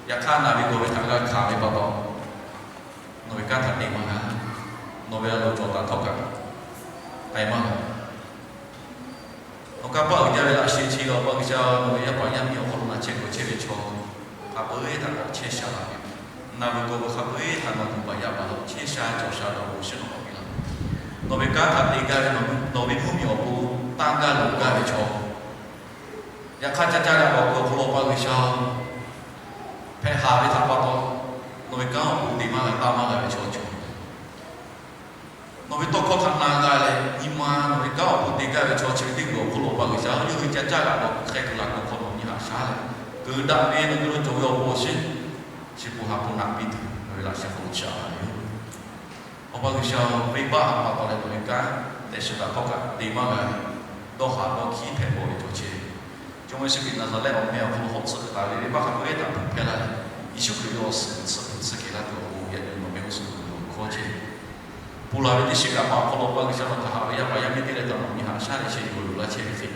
Yaꞈ hk'aˇ, naˬ ve gawˬ ve htaꞈ g'a hkanˍ ve pa taw, nawˬ ve kanˉ htaꞈ te maˇ g'a. Nawˬ ve a loˍ cawˬ taˍ htawˇ kaꞈ k'ai maˇ g'a. Awˬ kanˇ paˆ uiˍ jaˇ ve laꞈ sheh chi Awˬ pa G'uiˬsha, nawˬ ve yaˇ paˍ yaˇ miˇ awˬ hk'aw lo naˬ chehˇ kuiˬ chehˇ ve chaw, hk'a peu-eˬ htaꞈ k'awꞈ chehˇ sha la ve, naˬ ve gawˬ ve hk'a peu-eˬ htaꞈ nawˬ gu baˬ yaꞈ baˬ la chehˇ sha cawˬ sha ve awˬ bon shiˍ nawˬ k'awꞈ piˇ laˇ. Nawˬ ve kanˉ htaꞈ te gaˇ ve, nawˬ ve mvuhˇmiˬ awˬ pon tanˇ gaˇ loꞈ gaˇ ve chaw, yaꞈ hk'aˇ caˇ caˇ g'a k'awꞈ kuiˬ awˬ hk'aw lo Awˬ pa G'uiˬsha, hpehꞈ haˍ ve htaꞈ pa taw, nawˬ ve kanˉ awˬ pon te maˇ g'a, tanˇ maˇ g'a ve chaw cawˬ. Nawˬ ve tawˇ hkawˇ htaꞈ na g'a leh, nyi ma nawˬ ve kanˉ awˬ pon te gaˇ ve chaw chi ve teˇ g'uiˬ awˬ hk'aw lo Awˬ pa G'uiˬsha, yawˇ hui caˇ caˇ g'a k'awꞈ hk'e kuiˬ laˬ kuiˬ hk'aw nawˬ nyi haꞈ shaˉ leh, kuiˬ daꞈ ve nawˬ hui lo cawˬ ve awˬ bon awˬ shiˍ, chi peuˬ ha hpu naꞈ piˇ tuˬ nawˬ ve laꞈ sheh hk'aw lo chi a ve yoˬ. Awˬ pa G'uiˬsha, venˇbaˆ ha pa taw leh nawˬ ve kanˉ tehꞈ shiˍ taˍ htawˇ kaꞈ te maˇ g'a ve, dawˇ haˍ dawˇ hkiˉ hpehꞈ bawˬ ve cawˬ chehˇ ve, Jawˇmawˇ Yeˍsuˆ Hkriꞈ Naˍzaˍrehˆ awˬ meh awˬ hk'aw lo hawˉ tsuhꞈ taˍ ve venˇbaˆ hk'a peu-eˬ htaꞈ hpeuꞈ hpehˇ laˇ leh, Yeˍsuˆ Hkriꞈ ve awˬ suhˍ tsuhꞈ tsuhꞈ kehˬ laˇ tuˬ awˬ pon yaꞈ nyi nawˬ mehˆ g'uˇ suhˍ lo hkawˇ chehˇ ve, ponˬ laˬ ve teˇ shiˍ kaꞈ pa awˬ hk'aw lo Awˬ pa G'uiˬsha, nawˬ htaꞈ haꞈ ve yaˇ paˍ yaˇ miˇ teˇ g'aˇ htaꞈ nawˬ nyi haꞈ shaˉ leh sheh yuˬ loꞈ laˇ chehˇ ve hk'e,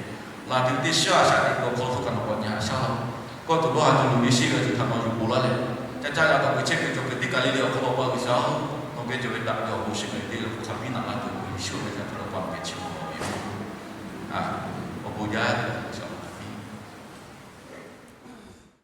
laˬ tuˬ ve teˇ shiˉ a shaꞈ teꞈ kuiˬ awˬ hk'aw lo htawˇ kaꞈ nawˬ k'awꞈ nyi haꞈ shaˉ laˇ-oˬ. Kawˇ tuˬ dawˇ ha tuˬ luˬ ve shehˇ ve awˬ ceuˬ htaꞈ nawˬ yuˬ ponˬ laˇ leh, caˇ caˇ g'a k'awꞈ kuiˬ chehˇ kuiˬ cawˬ kuiˬ teˇ kaˬ le le awˬ hk'aw lo Awˬ pa G'uiˬsha-oˬ, nawˬ geh cawˬ ve daꞈ ve awˬ bon shiˍ ngaˬ hui te leh hk'aˬ piˇ naꞈ laˇ tuˬ awˬ pon Yeˍsuˆ ve htaꞈ hk'a lo pa meh chi ma law ve yoˬ. Awˬ bon jaˇ tuˬ G'uiˬsha